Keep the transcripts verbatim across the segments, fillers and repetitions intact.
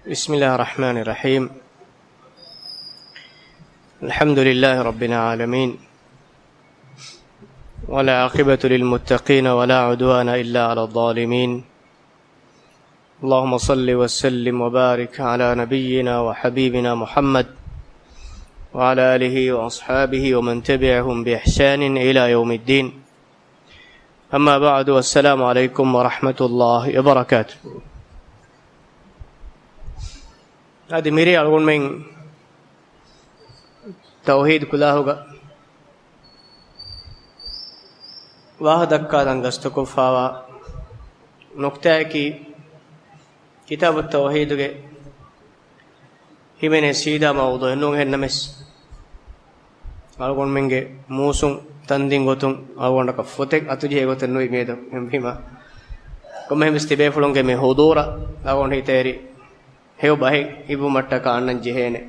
بسم الله الرحمن الرحيم. الحمد لله رب العالمين، والعاقبة للمتقين، ولا عدوان إلا على الظالمين. اللهم صل وسلم وبارك على نبينا وحبيبنا محمد وعلى آله وأصحابه ومن تبعهم بإحسان إلى يوم الدين. أما بعد، السلام عليكم ورحمة الله وبركاته. އަދި މިރޭ އަޅުގަނޑުމެން ތައުހީދު ކުލާހުގަ ވާހަ ދައްކާލަން ގަސްތުކޮށްފާވާ ނުކްތާއަކީ، ކިތާބު ތައުހީދުގެ ހިމެނޭ ސީދާ މައުޟޫޢެއް ނޫން. އެހެންނަމަވެސް، އަޅުގަނޑުމެންގެ މޫސުން ތަންދިން ގޮތުން އަޅުގަނޑަކަށް ފޮތެއް އަތުޖެހޭ ގޮތެއް ނުވި މިއަދު. އެހެންވީމަ، ކޮންމެހެންވެސް ތިބޭފުޅުންގެ މި ޙުޟޫރަށް އަޅުގަނޑު ހިތަށް އެރި ހެޔޮ ބަހެއް އިއްވުމަށްޓަކާ އަންނަން ޖެހޭނެ.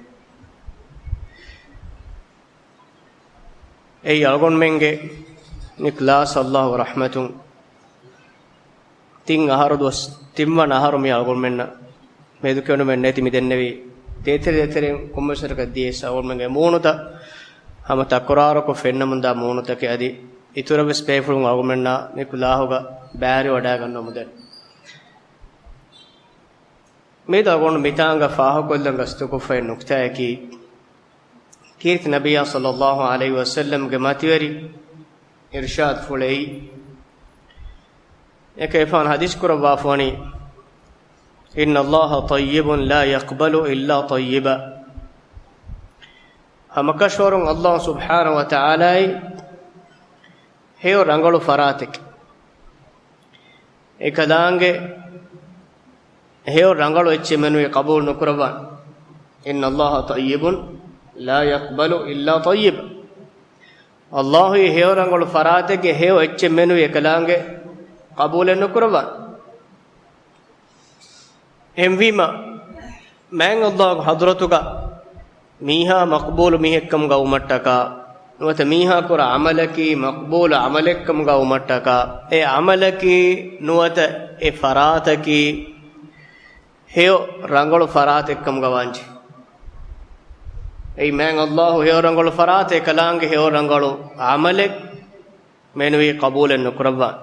އެއީ އަޅުގަނޑުމެންގެ މި ކްލާސް، އައްލާހު ރަޙްމަތުން، ތިން އަހަރު ދުވަސް، ތިންވަނަ އަހަރު މި އަޅުގަނޑުމެންނަށް މެދުކެވެނުމެއް ނެތި މި ދެންނެވީ. ދޭތެރެ ދޭތެރެއިން ކޮންމެސް ވަރަކަށް ދިޔަސް އަޅުގަނޑުމެންގެ މޫނުތައް ހަމަ ތަކުރާރުކޮށް ފެންނަމުންދާ މޫނުތަކެއް. އަދި އިތުރަށްވެސް ބޭފުޅުން އަޅުގަނޑުމެންނާ މި ކުލާހުގަ ބައިވެރިވަޑައިގަންނަވަމުންދެން. މިއަދު އަޅުގަނޑު މިތާނގަ ފާހަގަކޮށްލަން ގަސްތުކޮށްފައި ނުކްތާއަކީ، ކީރިތި ނަބިއްޔާ ޞައްލައްލާހު ޢަލައިހި ވަސައްލަމްގެ މަތިވެރި އިރްޝާދުފުޅެއް. އެކަލޭގެފާނު ޙަދީޘް ކުރައްވާފަވަނީ، إن الله طيب لا يقبل إلا طيبا. ހަމަކަށަވަރުން އައްލާހު ސުބްޙާނަހު ވަތަޢާލާއީ ހެޔޮ ރަނގަޅު ފަރާތެކޭ. އެކަލާނގެ ހެޔޮ ރަނގަޅު އެއްޗެއް މެނުވީ ޤަބޫލު ނުކުރައްވާނެ. إن الله طيب لا يقبل إلا طيبا. އައްލާހުއީ ހެޔޮ ރަނގަޅު ފަރާތެއްގެ ހެޔޮ އެއްޗެއް މެނުވީ އެކަލާނގެ ޤަބޫލެއް ނުކުރައްވާނެ. އެހެންވީމަ، މާތް އައްލާހުގެ ޙަޟްރަތުގަ މީހާ މަޤްބޫލު މީހެއްކަމުގަ ވުމަށްޓަކާ، ނުވަތަ މީހާ ކުރާ ޢަމަލަކީ މަޤްބޫލު ޢަމަލެއްކަމުގަ ވުމަށްޓަކާ، އެ ޢަމަލަކީ ނުވަތަ އެ ފަރާތަކީ ހެޔޮ ރަނގަޅު ފަރާތެއްކަމުގަ ވާންޖެ. އެއީ މާތް އައްލާހު ހެޔޮ ރަނގަޅު ފަރާތެއް، އެކަލާނގެ ހެޔޮ ރަނގަޅު ޢަމަލެއް މެނުވީ ޤަބޫލެއް ނުކުރައްވާނެ.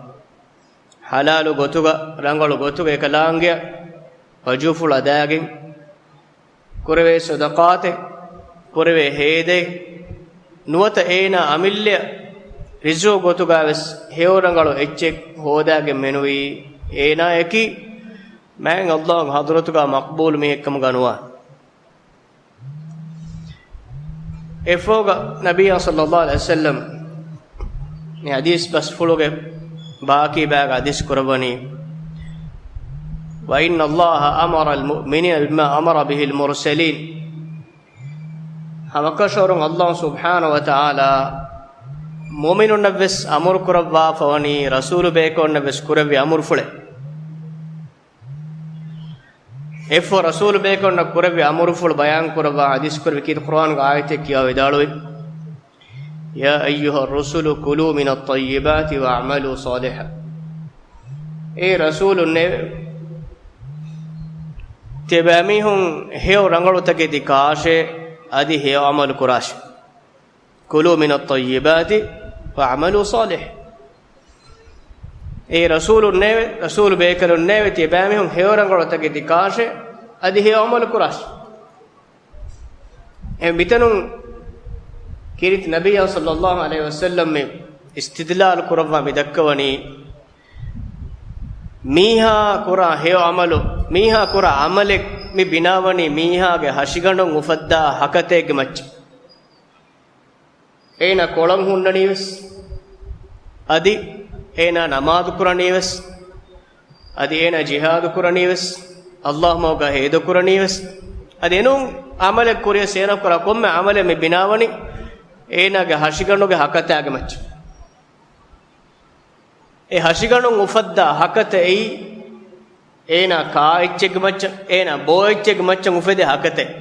ޙަލާލު ގޮތުގަ، ރަނގަޅު ގޮތުގަ އެކަލާނގެއަށް ވަޖޫފުޅު އަދާގެން، ކުރެވޭ ޞަދަޤާތެއް، ކުރެވޭ ހޭދައެއް، ނުވަތަ އޭނާ އަމިއްލައަށް ރިޒުޤު ގޮތުގަވެސް ހެޔޮ ރަނގަޅު އެއްޗެއް ހޯދާގެން މެނުވީ އޭނާއަކީ މާތް އައްލާހުގެ ޙަޟްރަތުގަ މަޤްބޫލު މީހެއްކަމުގަ ނުވާނެ. އެފޯގަ ނަބިއްޔާ ޞައްލައްލާހު ޢަލައިހި ވަސައްލަމް މި ޙަދީޘް ބަސްފުޅުގެ ބާކީ ބައިގަ ޙަދީޘް ކުރައްވަނީ، وإن الله أمر المؤمنين بما أمر به المرسلين. ހަމަކަށަވަރުން އައްލާހު ސުބްޙާނަހު ވަތަޢާލާ މުއުމިނުންނަށްވެސް އަމުރު ކުރައްވާފަވަނީ، ރަސޫލު ބޭކަލުންނަށްވެސް ކުރެއްވި އަމުރުފުޅެއް. އެފޯ ރަސޫލު ބޭކަލުންނަށް ކުރެއްވި އަމުރުފުޅު ބަޔާން ކުރައްވާ ޙަދީޘް ކުރެއްވި ކީރިތި ޤުރުއާނުގެ އާޔަތެއް ކިޔާ ވިދާޅުވި، يا أيها الرسل كلوا من الطيبات واعملوا صالحا. އޭ ރަސޫލުންނޭވެ! ތިޔަބައިމީހުން ހެޔޮ ރަނގަޅުތަކެތި ކާށޭ، އަދި ހެޔޮ ޢަމަލު ކުރާށޭ. كلوا من الطيبات واعملوا صالحا. އޭ ރަސޫލުންނޭވެ! ރަސޫލު ބޭކަލުންނޭވެ! ތިޔަބައިމީހުން ހެޔޮ ރަނގަޅުތަކެތި ކާށޭ، އަދި ހެޔޮ ޢަމަލު ކުރާށޭ. އެ މިތަނުން ކީރިތި ނަބިއްޔާ ޞައްލައްލާހު ޢަލައިހި ވަސައްލަމް މި އިސްތިދްލާލު ކުރައްވާ މި ދައްކަވަނީ، މީހާ ކުރާ ހެޔޮ ޢަމަލު، މީހާ ކުރާ ޢަމަލެއް މި ބިނާވަނީ މީހާގެ ހަށިގަނޑުން އުފައްދާ ހަކަތައެއްގެ މައްޗަށް. އޭނާ ކޮޅަށް ހުންނަނީވެސް، އަދި އޭނާ ނަމާދު ކުރަނީވެސް، އަދި އޭނާ ޖިހާދު ކުރަނީވެސް، އައްލާހު މަގުގަ ހޭދަ ކުރަނީވެސް، އަދި އެނޫން ޢަމަލެއް ކުރިޔަސް އޭނާ ކުރާ ކޮންމެ ޢަމަލެއް މި ބިނާވަނީ އޭނާގެ ހަށިގަނޑުގެ ހަކަތާގެ މައްޗަށް. އެ ހަށިގަނޑުން އުފައްދާ ހަކަތައެއް އޭނާ ކާ އެއްޗެއްގެ މައްޗަށް، އޭނާ ބޯ އެއްޗެއްގެ މައްޗަށް އުފެދޭ ހަކަތައެއް.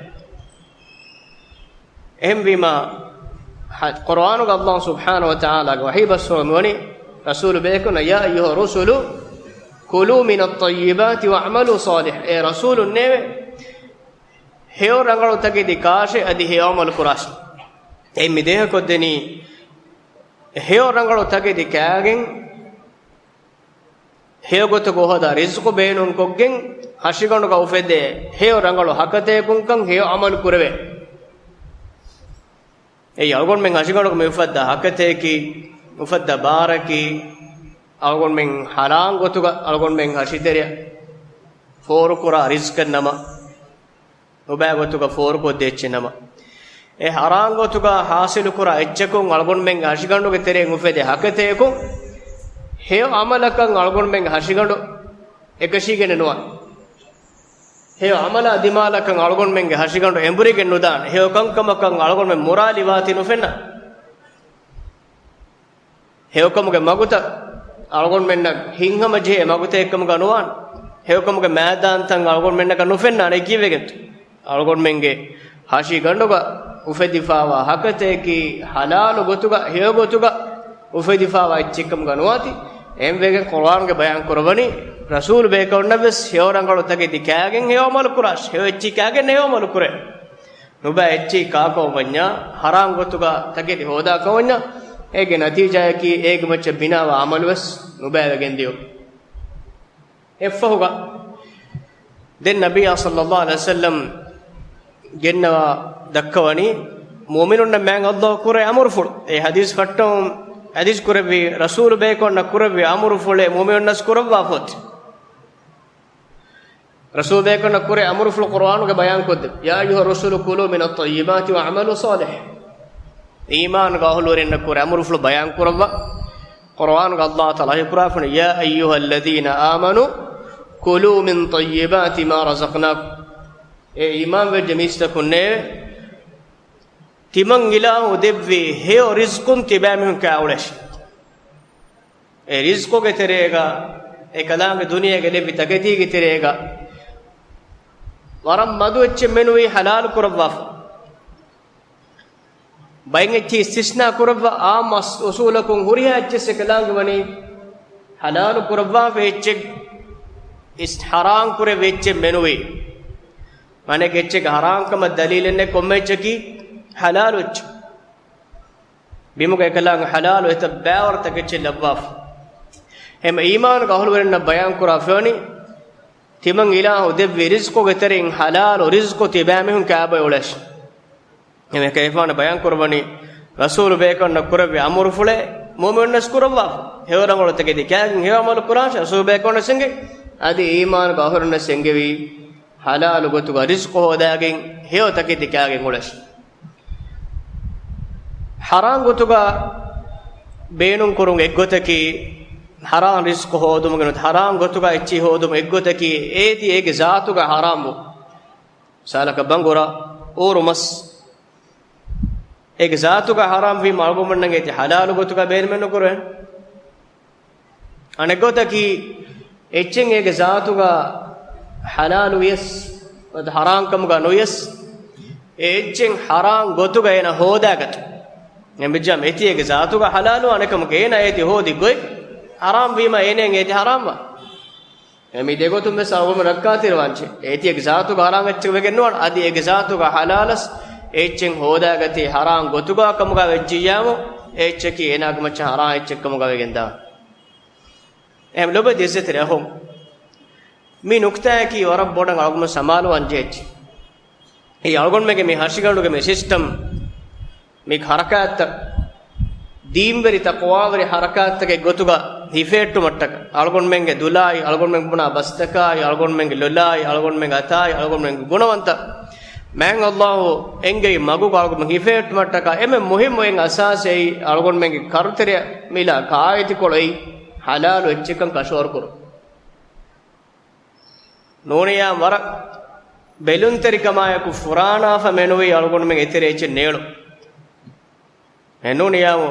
އެހެންވީމާ، ހަ-، ޤުރުއާނުގަ އައްލާހު ސުބްޙާނަހު ވަތަޢާލާގެ ވަޙީ ބަސްފުޅު މިވަނީ ރަސޫލު ބޭކަލުންނަށް، يا أيها الرسل كلوا من الطيبات واعملوا صالحا. އޭ ރަސޫލުންނޭވެ! ހެޔޮ ރަނގަޅު ތަކެތި ކާށޭ އަދި ހެޔޮ އަމަލު ކުރާށޭ. އެއިން މި ދޭހަކޮށްދެނީ، ހެޔޮ ރަނގަޅު ތަކެތި ކާގެން ހެޔޮ ގޮތަކަށް ހޯދާ ރިޒްޤު ބޭނުންކޮށްގެން ހަށިގަނޑުގަ އުފެދޭ ހެޔޮ ރަނގަޅު ހަކަތައަކުންކަން ހެޔޮ އަމަލު ކުރެވޭ. އެއީ އަޅުގަނޑުމެން ހަށިގަނޑުގަ މި އުފައްދާ ހަކަތައަކީ، އުފައްދާ ބާރަކީ، އަޅުގަނޑުމެން ޙަރާން ގޮތުގަ އަޅުގަނޑުމެން ހަށިތެރެއަށް ފޯރުކުރާ ރިޒްޤެއް ނަމަ، ނުބައި ގޮތުގަ ފޯރުކޮށްދޭ އެއްޗެއް ނަމަ، އެ ޙަރާން ގޮތުގަ ޙާޞިލުކުރާ އެއްޗަކުން އަޅުގަނޑުމެންގެ ހަށިގަނޑުގެ ތެރެއިން އުފެދޭ ހަކަތައަކުން ހެޔޮ އަމަލަކަށް އަޅުގަނޑުމެންގެ ހަށިގަނޑު އެކަށީގެނެއް ނުވާނެ. ހެޔޮ އަމަލާ ދިމާލަކަށް އަޅުގަނޑުމެންގެ ހަށިގަނޑު އެނބުރިގެން ނުދާނެ. ހެޔޮ ކަންކަމަކަށް އަޅުގަނޑުމެން މުރާލިވާތީ ނުފެންނާނެ. ހެޔޮކަމުގެ މަގުތައް އަޅުގަނޑުމެންނަށް ހިތްހަމަޖެހޭ މަގުތައް އެއްކަމުގަ ނުވާނެ. ހެޔޮކަމުގެ މައިދާންތައް އަޅުގަނޑުމެންނަކަށް ނުފެންނާނެ. ކީއްވެގެންތޯ؟ އަޅުގަނޑުމެންގެ ހަށިގަނޑުގަ އުފެދިފާވާ ހަކަތައަކީ ޙަލާލު ގޮތުގަ، ހެޔޮ ގޮތުގަ އުފެދިފާވާ އެއްޗެއްކަމުގަ ނުވާތީ. އެހެންވެގެން ޤުރުއާނުގަ ބަޔާން ކުރައްވަނީ، ރަސޫލު ބޭކަލުންނަށް ވެސް ހެޔޮ ރަނގަޅު ތަކެތި ކާގެން ހެޔޮ އަމަލު ކުރާށޭ، ހެޔޮ އެއްޗެއް ކާގެން ހެޔޮ އަމަލު ކުރޭ. ނުބައި އެއްޗެއް ކާކަމަށް ވަންޏާ، ޙަރާން ގޮތުގަ ތަކެތި ހޯދާކަމަށް ވަންޏާ، އޭގެ ނަތީޖާއަކީ އޭގެ މައްޗަށް ބިނާވާ އަމަލު ވެސް ނުބައިވެގެން ދިޔުން. އެއަށްފަހުގަ ދެން ނަބިއްޔާ ޞައްލައްލާހު ޢަލައިހި ވަސައްލަމް ގެންނަވާ ދައްކަވަނީ، މުއުމިނުންނަށް މާތް ﷲ ކުރޭ އަމުރުފުޅު. އެ ޙަދީޘް ފައްޓަވަމުން ޙަދީޘް ކުރެއްވި، ރަސޫލު ބޭކަލުންނަށް ކުރެއްވި އަމުރުފުޅެއް މުއުމިނުންނަށް ކުރައްވާފަ އޮތީ. ރަސޫލު ބޭކަލުންނަށް ކުރޭ އަމުރުފުޅު ޤުރުއާނުގަ ބަޔާންކޮށްދެއްވި، يا أيها الرسل كلوا من الطيبات واعملوا صالحا. އީމާންގެ އަހުލުވެރިންނަށް ކުރެ އަމުރުފުޅު ބަޔާން ކުރައްވާ. ޤުރުއާނުގަ ﷲ ތަޢާލާ ހީކުރާފަނީ، يا أيها الذين آمنوا كلوا من طيبات ما رزقناكم. އޭ އީމާންވެއްޖެ މީސްތަކުންނޭވެ! ތިމަން އިލާހު ދެއްވި ހެޔޮ ރިޒްޤުން ތިބާމީހުން ކާ އުޅޭށި. އެ ރިޒްޤުގެ ތެރޭގަ އެކަލާނގެ ދުނިޔޭގަ ލެއްވި ތަކެތީގެ ތެރޭގަ ވަރަށް މަދު އެއްޗެއް މެނުވީ ޙަލާލު ކުރައްވާފަ. ބައެއް އެއްޗެއް އިސްތިސްނާ ކުރައްވާ، އާއްމު އަސް-، އުޞޫލަކުން ހުރިހާ އެއްޗެއް އެކަލާނގެ ވަނީ ޙަލާލު ކުރައްވާފަ އެއްޗެއް އިސް-، ޙަރާން ކުރެއްވި އެއްޗެއް މެނުވީ. މާނައަކީ އެއްޗެއްގެ ޙަރާންކަމަށް ދަލީލެއް ނެތް، ކޮންމެ އެއްޗަކީ ޙަލާލު އެއްޗެއް. ބިމުގަ އެކަލާނގެ ޙަލާލު އެތައް ބައިވަރު ތަކެއްޗެއް ލައްވާފަ. އެހެން އީމާނުގެ އަހުލުވެރިންނަށް ބަޔާން ކުރާފައިވަނީ، ތިމަން އިލާހު ދެއްވި ރިޒްޤުގެ ތެރެއިން ޙަލާލު ރިޒްޤު ތިބާމީހުން ކާބޮއި އުޅޭށި. އެހެން ކަލޭފާނު ބަޔާން ކުރައްވަނީ، ރަސޫލު ބޭކަލުންނަށް ކުރެއްވި އަމުރުފުޅެއް މުއުމިނުންނަށް ކުރައްވާފަ. ހެޔޮ ރަނގަޅު ތަކެތި ކާގެން ހެޔޮ އަމަލު ކުރާށޭ، ރަސޫލު ބޭކަލުންނަށް އެނގޭ. އަދި އީމާނުގެ އަހުރެންނަށް އެނގެވީ، ޙަލާލު ގޮތުގަ ރިޒްޤު ހޯދާގެން ހެޔޮ ތަކެތި ކާގެން އުޅޭށި. ޙަރާން ގޮތުގަ ބޭނުން ކުރުން އެއްގޮތަކީ، ޙަރާން ރިޒްޤު ހޯދުމުގެ ނުވަތަ ޙަރާން ގޮތުގަ އެއްޗެއް ހޯދުމު އެއްގޮތަކީ، އޭތި އޭގެ ޒާތުގަ ޙަރާން ވުން. މިސާލަކަށް ބަނގުރާ، އޫރު މަސް. އޭގެ ޒާތުގަ ޙަރާން ވީމަ އަޅުގަނޑުމެންނަށް އޭތި ޙަލާލު ގޮތުގަ ބޭނުމެއް ނުކުރޭ. އަނެއްގޮތަކީ، އެއްޗެއް އޭގެ ޒާތުގަ ޙަލާލު ވިޔަސް، ނުވަތަ ޙަރާން ކަމުގަ ނުވިޔަސް، އެ އެއްޗެއް ޙަރާން ގޮތުގަ އޭނަ ހޯދާގަތު. އެހެންވެއްޖާމަ އޭތި އޭގެ ޒާތުގަ ޙަލާލު، އަނެއްކަމަކު އޭނަ އޭތި ހޯދި ގޮތް ޙަރާން ވީމަ އޭނައަށް އޭތި ޙަރާންވާ. އެ މި ދެގޮތުން ވެސް އަޅުގަނޑު ރައްކާތެރިވާންޖެހޭ. އޭތި އޭގެ ޒާތުގަ ޙަރާން އެއްޗެއް ވެގެން ނުވާނެ. އަދި އޭގެ ޒާތުގަ ޙަލާލަސް އެ އެއްޗެއް ހޯދާގަތީ ޙަރާން ގޮތުގަ ކަމުގަ ވެއްޖިއްޔާމު، އެ އެއްޗަކީ އޭނާގެ މައްޗަށް ޙަރާން އެއްޗެއް ކަމުގަ ވެގެންދާނެ. އެހެން ލޮބުވެތި އިއްޒަތްތެރި އަޚުން، މި ނުކްތާއަކީ ވަރަށް ބޮޑަށް އަޅުގަނޑު ސަމާލުވާން ޖެހޭ އެއްޗެއް. އެއީ އަޅުގަނޑުމެންގެ މި ހަށިގަނޑުގެ މި ސިސްޓަމް، މި ޙަރަކާތްތައް، ދީންވެރި ތަޤްވާވެރި ޙަރަކާތްތަކެއް ގޮތުގަ ހިފެހެއްޓުމަށްޓަކަ، އަޅުގަނޑުމެންގެ ދުލާއި، އަޅުގަނޑުމެން ބުނާ ބަސްތަކާއި، އަޅުގަނޑުމެންގެ ލޮލާއި، އަޅުގަނޑުމެންގެ އަތާއި، އަޅުގަނޑުމެންގެ ގުނަވަންތަ، މާތް ﷲ އެންގެވި މަގުގަ އަޅުގަނޑުމެން ހިފެހެއްޓުމަށްޓަކަ، އެންމެ މުހިއްމު އެއް އަސާސް އެއީ، އަޅުގަނޑުމެންގެ ކަރުތެރެއަށް މިލާ ކާއެތިކޮޅު އެއީ، ޙަލާލު އެއްޗެއްކަން ކަށަވަރުކުރުން. ނޫނިއްޔާ ވަރަށް ބެލުންތެރިކަމާއެކު ފުރާނާފަ މެނުވީ އަޅުގަނޑުމެން އެތެރެ އެއްޗެއް ނޭޅުން. އެ ނޫނިއްޔާމު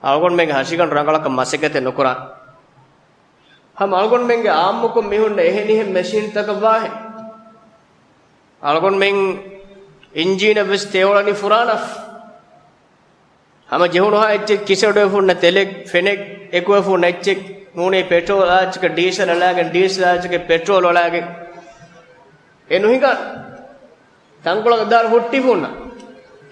އަޅުގަނޑުމެންގެ ހަށިގަނޑު ރަނގަޅަކަށް މަސައްކަތެއް ނުކުރާ. ހަމަ އަޅުގަނޑުމެންގެ އާއްމުކޮށް މި ހުންނަ އެހެނިހެން މެޝިންތަކަށް ވާހެން. އަޅުގަނޑުމެން އިންޖީނަށް ވެސް ތެޔޮޅަނީ ފުރާނާފަ. ހަމަ ޖެހުނުހާ އެއްޗެއް ކިސަޑުވެފަ ހުންނަ ތެލެއް، ފެނެއް އެކުވެފަ ހުންނަ އެއްޗެއް ނޫނީ ޕެޓްރޯލް އާއްޗަކަށް ޑީސަލް އަޅާގެން، ޑީސަލް އާއްޗަކަށް ޕެޓްރޯލް އަޅާގެން. އެ ނުހިނގާނެ. ތަންކޮޅަކަށް ދާރު ހުއްޓިފަ ހުންނަ.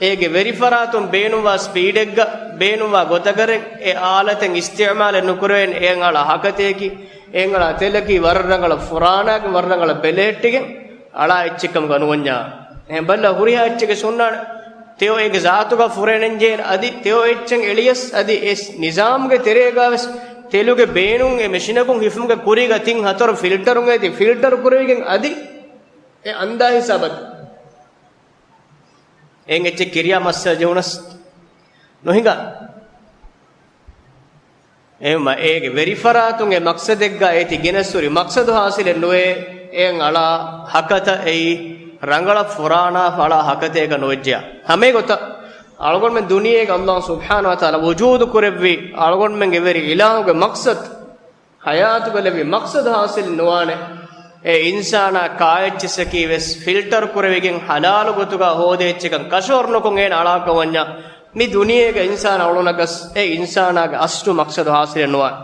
އޭގެ ވެރިފަރާތުން ބޭނުންވާ ސްޕީޑެއްގަ، ބޭނުންވާ ގޮތަކަށް އެ އާލަތެއް އިސްތިޢުމާލެއް ނުކުރެވެން އެއަށް އަޅާ ހަކަތައަކީ، އެއަށް އަޅާ ތެލަކީ ވަރަށް ރަނގަޅަށް ފުރާނާގެން ވަރަށް ރަނގަޅަށް ބެލެހެއްޓިގެން އަޅާ އެއްޗެއްކަމުގަ ނުވަންޏާ. އެހެން ބައްލަ ހުރިހާ އެއްޗެއްގެ ސުންނާނެ. ތެޔޮ އޭގެ ޒާތުގަ ފުރޭނެންޖެހޭނެ އަދި ތެޔޮ އެއްޗެއް އެޅިޔަސް އަދި އެ ނިޒާމުގެ ތެރޭގަވެސް ތެލުގެ ބޭނުން އެ މެޝިނަކުން ހިފުމުގެ ކުރީގަ ތިން ހަތަރު ފިލްޓަރުން އޭތި ފިލްޓަރު ކުރެވިގެން އަދި އެ އަންދާ ހިސާބަށް އެއް އެއްޗެއް ކިރިޔާ މައްސަލަ ޖެހުނަސް ނުހިނގާ. އެހެންވީމަ އޭގެ ވެރިފަރާތުން އެ މަޤްޞަދެއްގަ އޭތި ގެނެސް ހުރި މަޤްޞަދު ހާސިލެއް ނުވޭ. އެއަށް އަޅާ ހަކަތަ އެއީ ރަނގަޅަށް ފުރާނާ އަޅާ ހަކަތައެއްގަ ނުވެއްޖެޔާ. ހަމަ އެގޮތަށް އަޅުގަނޑުމެން ދުނިޔޭގަ ﷲ ސުބްޙާނަހޫ ވަތަޢާލާ ވުޖޫދު ކުރެއްވި އަޅުގަނޑުމެންގެ ވެރި އިލާހުގެ މަޤްޞަދު ހަޔާތުގަ ލެއްވި މަޤްޞަދު ހާސިލް ނުވާނެ. އެ އިންސާނާ ކާއެއްޗިއްސަކީ ވެސް ފިލްޓަރު ކުރެވިގެން ޙަލާލު ގޮތުގަ ހޯދޭ އެއްޗެއްކަން ކަށަވަރު ނުކޮށް އޭނަ އަޅާކަށް ވަންޏާ، މި ދުނިޔޭގަ އިންސާނާ އުޅުނަކަސް އެ އިންސާނާގެ އަސްލު މަޤްޞަދު ހާސިލެއް ނުވާނެ.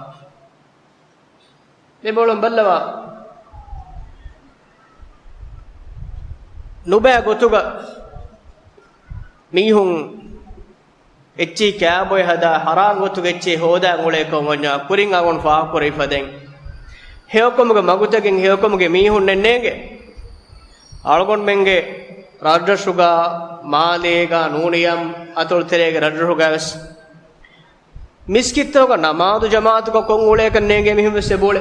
މި ބޮޅުން ބައްލަވާ ނުބައި ގޮތުގަ މީހުން އެއްޗިހި ކާބޮއެ ހަދާ، ހަރާން ގޮތުގެ އެއްޗެއް ހޯދާ އުޅޭކަން ވަންޏާ، ކުރިން އަޅުގަނޑު ފާހަގަކުރެވިފަދައިން، ހެޔޮކަމުގެ މަގުތަކެއް ހެޔޮކަމުގެ މީހުންނެއް ނޭނގެ. އަޅުގަނޑުމެންގެ ރަށްރަށުގަ، މާލޭގަ، ނޫނިޔަމް އަތޮޅު ތެރޭގެ ރަށްރަށުގަ ވެސް މިސްކިތްތަކުގަ ނަމާދު ޖަމާޢަތުގަ ކޮށް އުޅޭކަން ނޭނގޭ މީހުން ވެސް އެބައުޅޭ.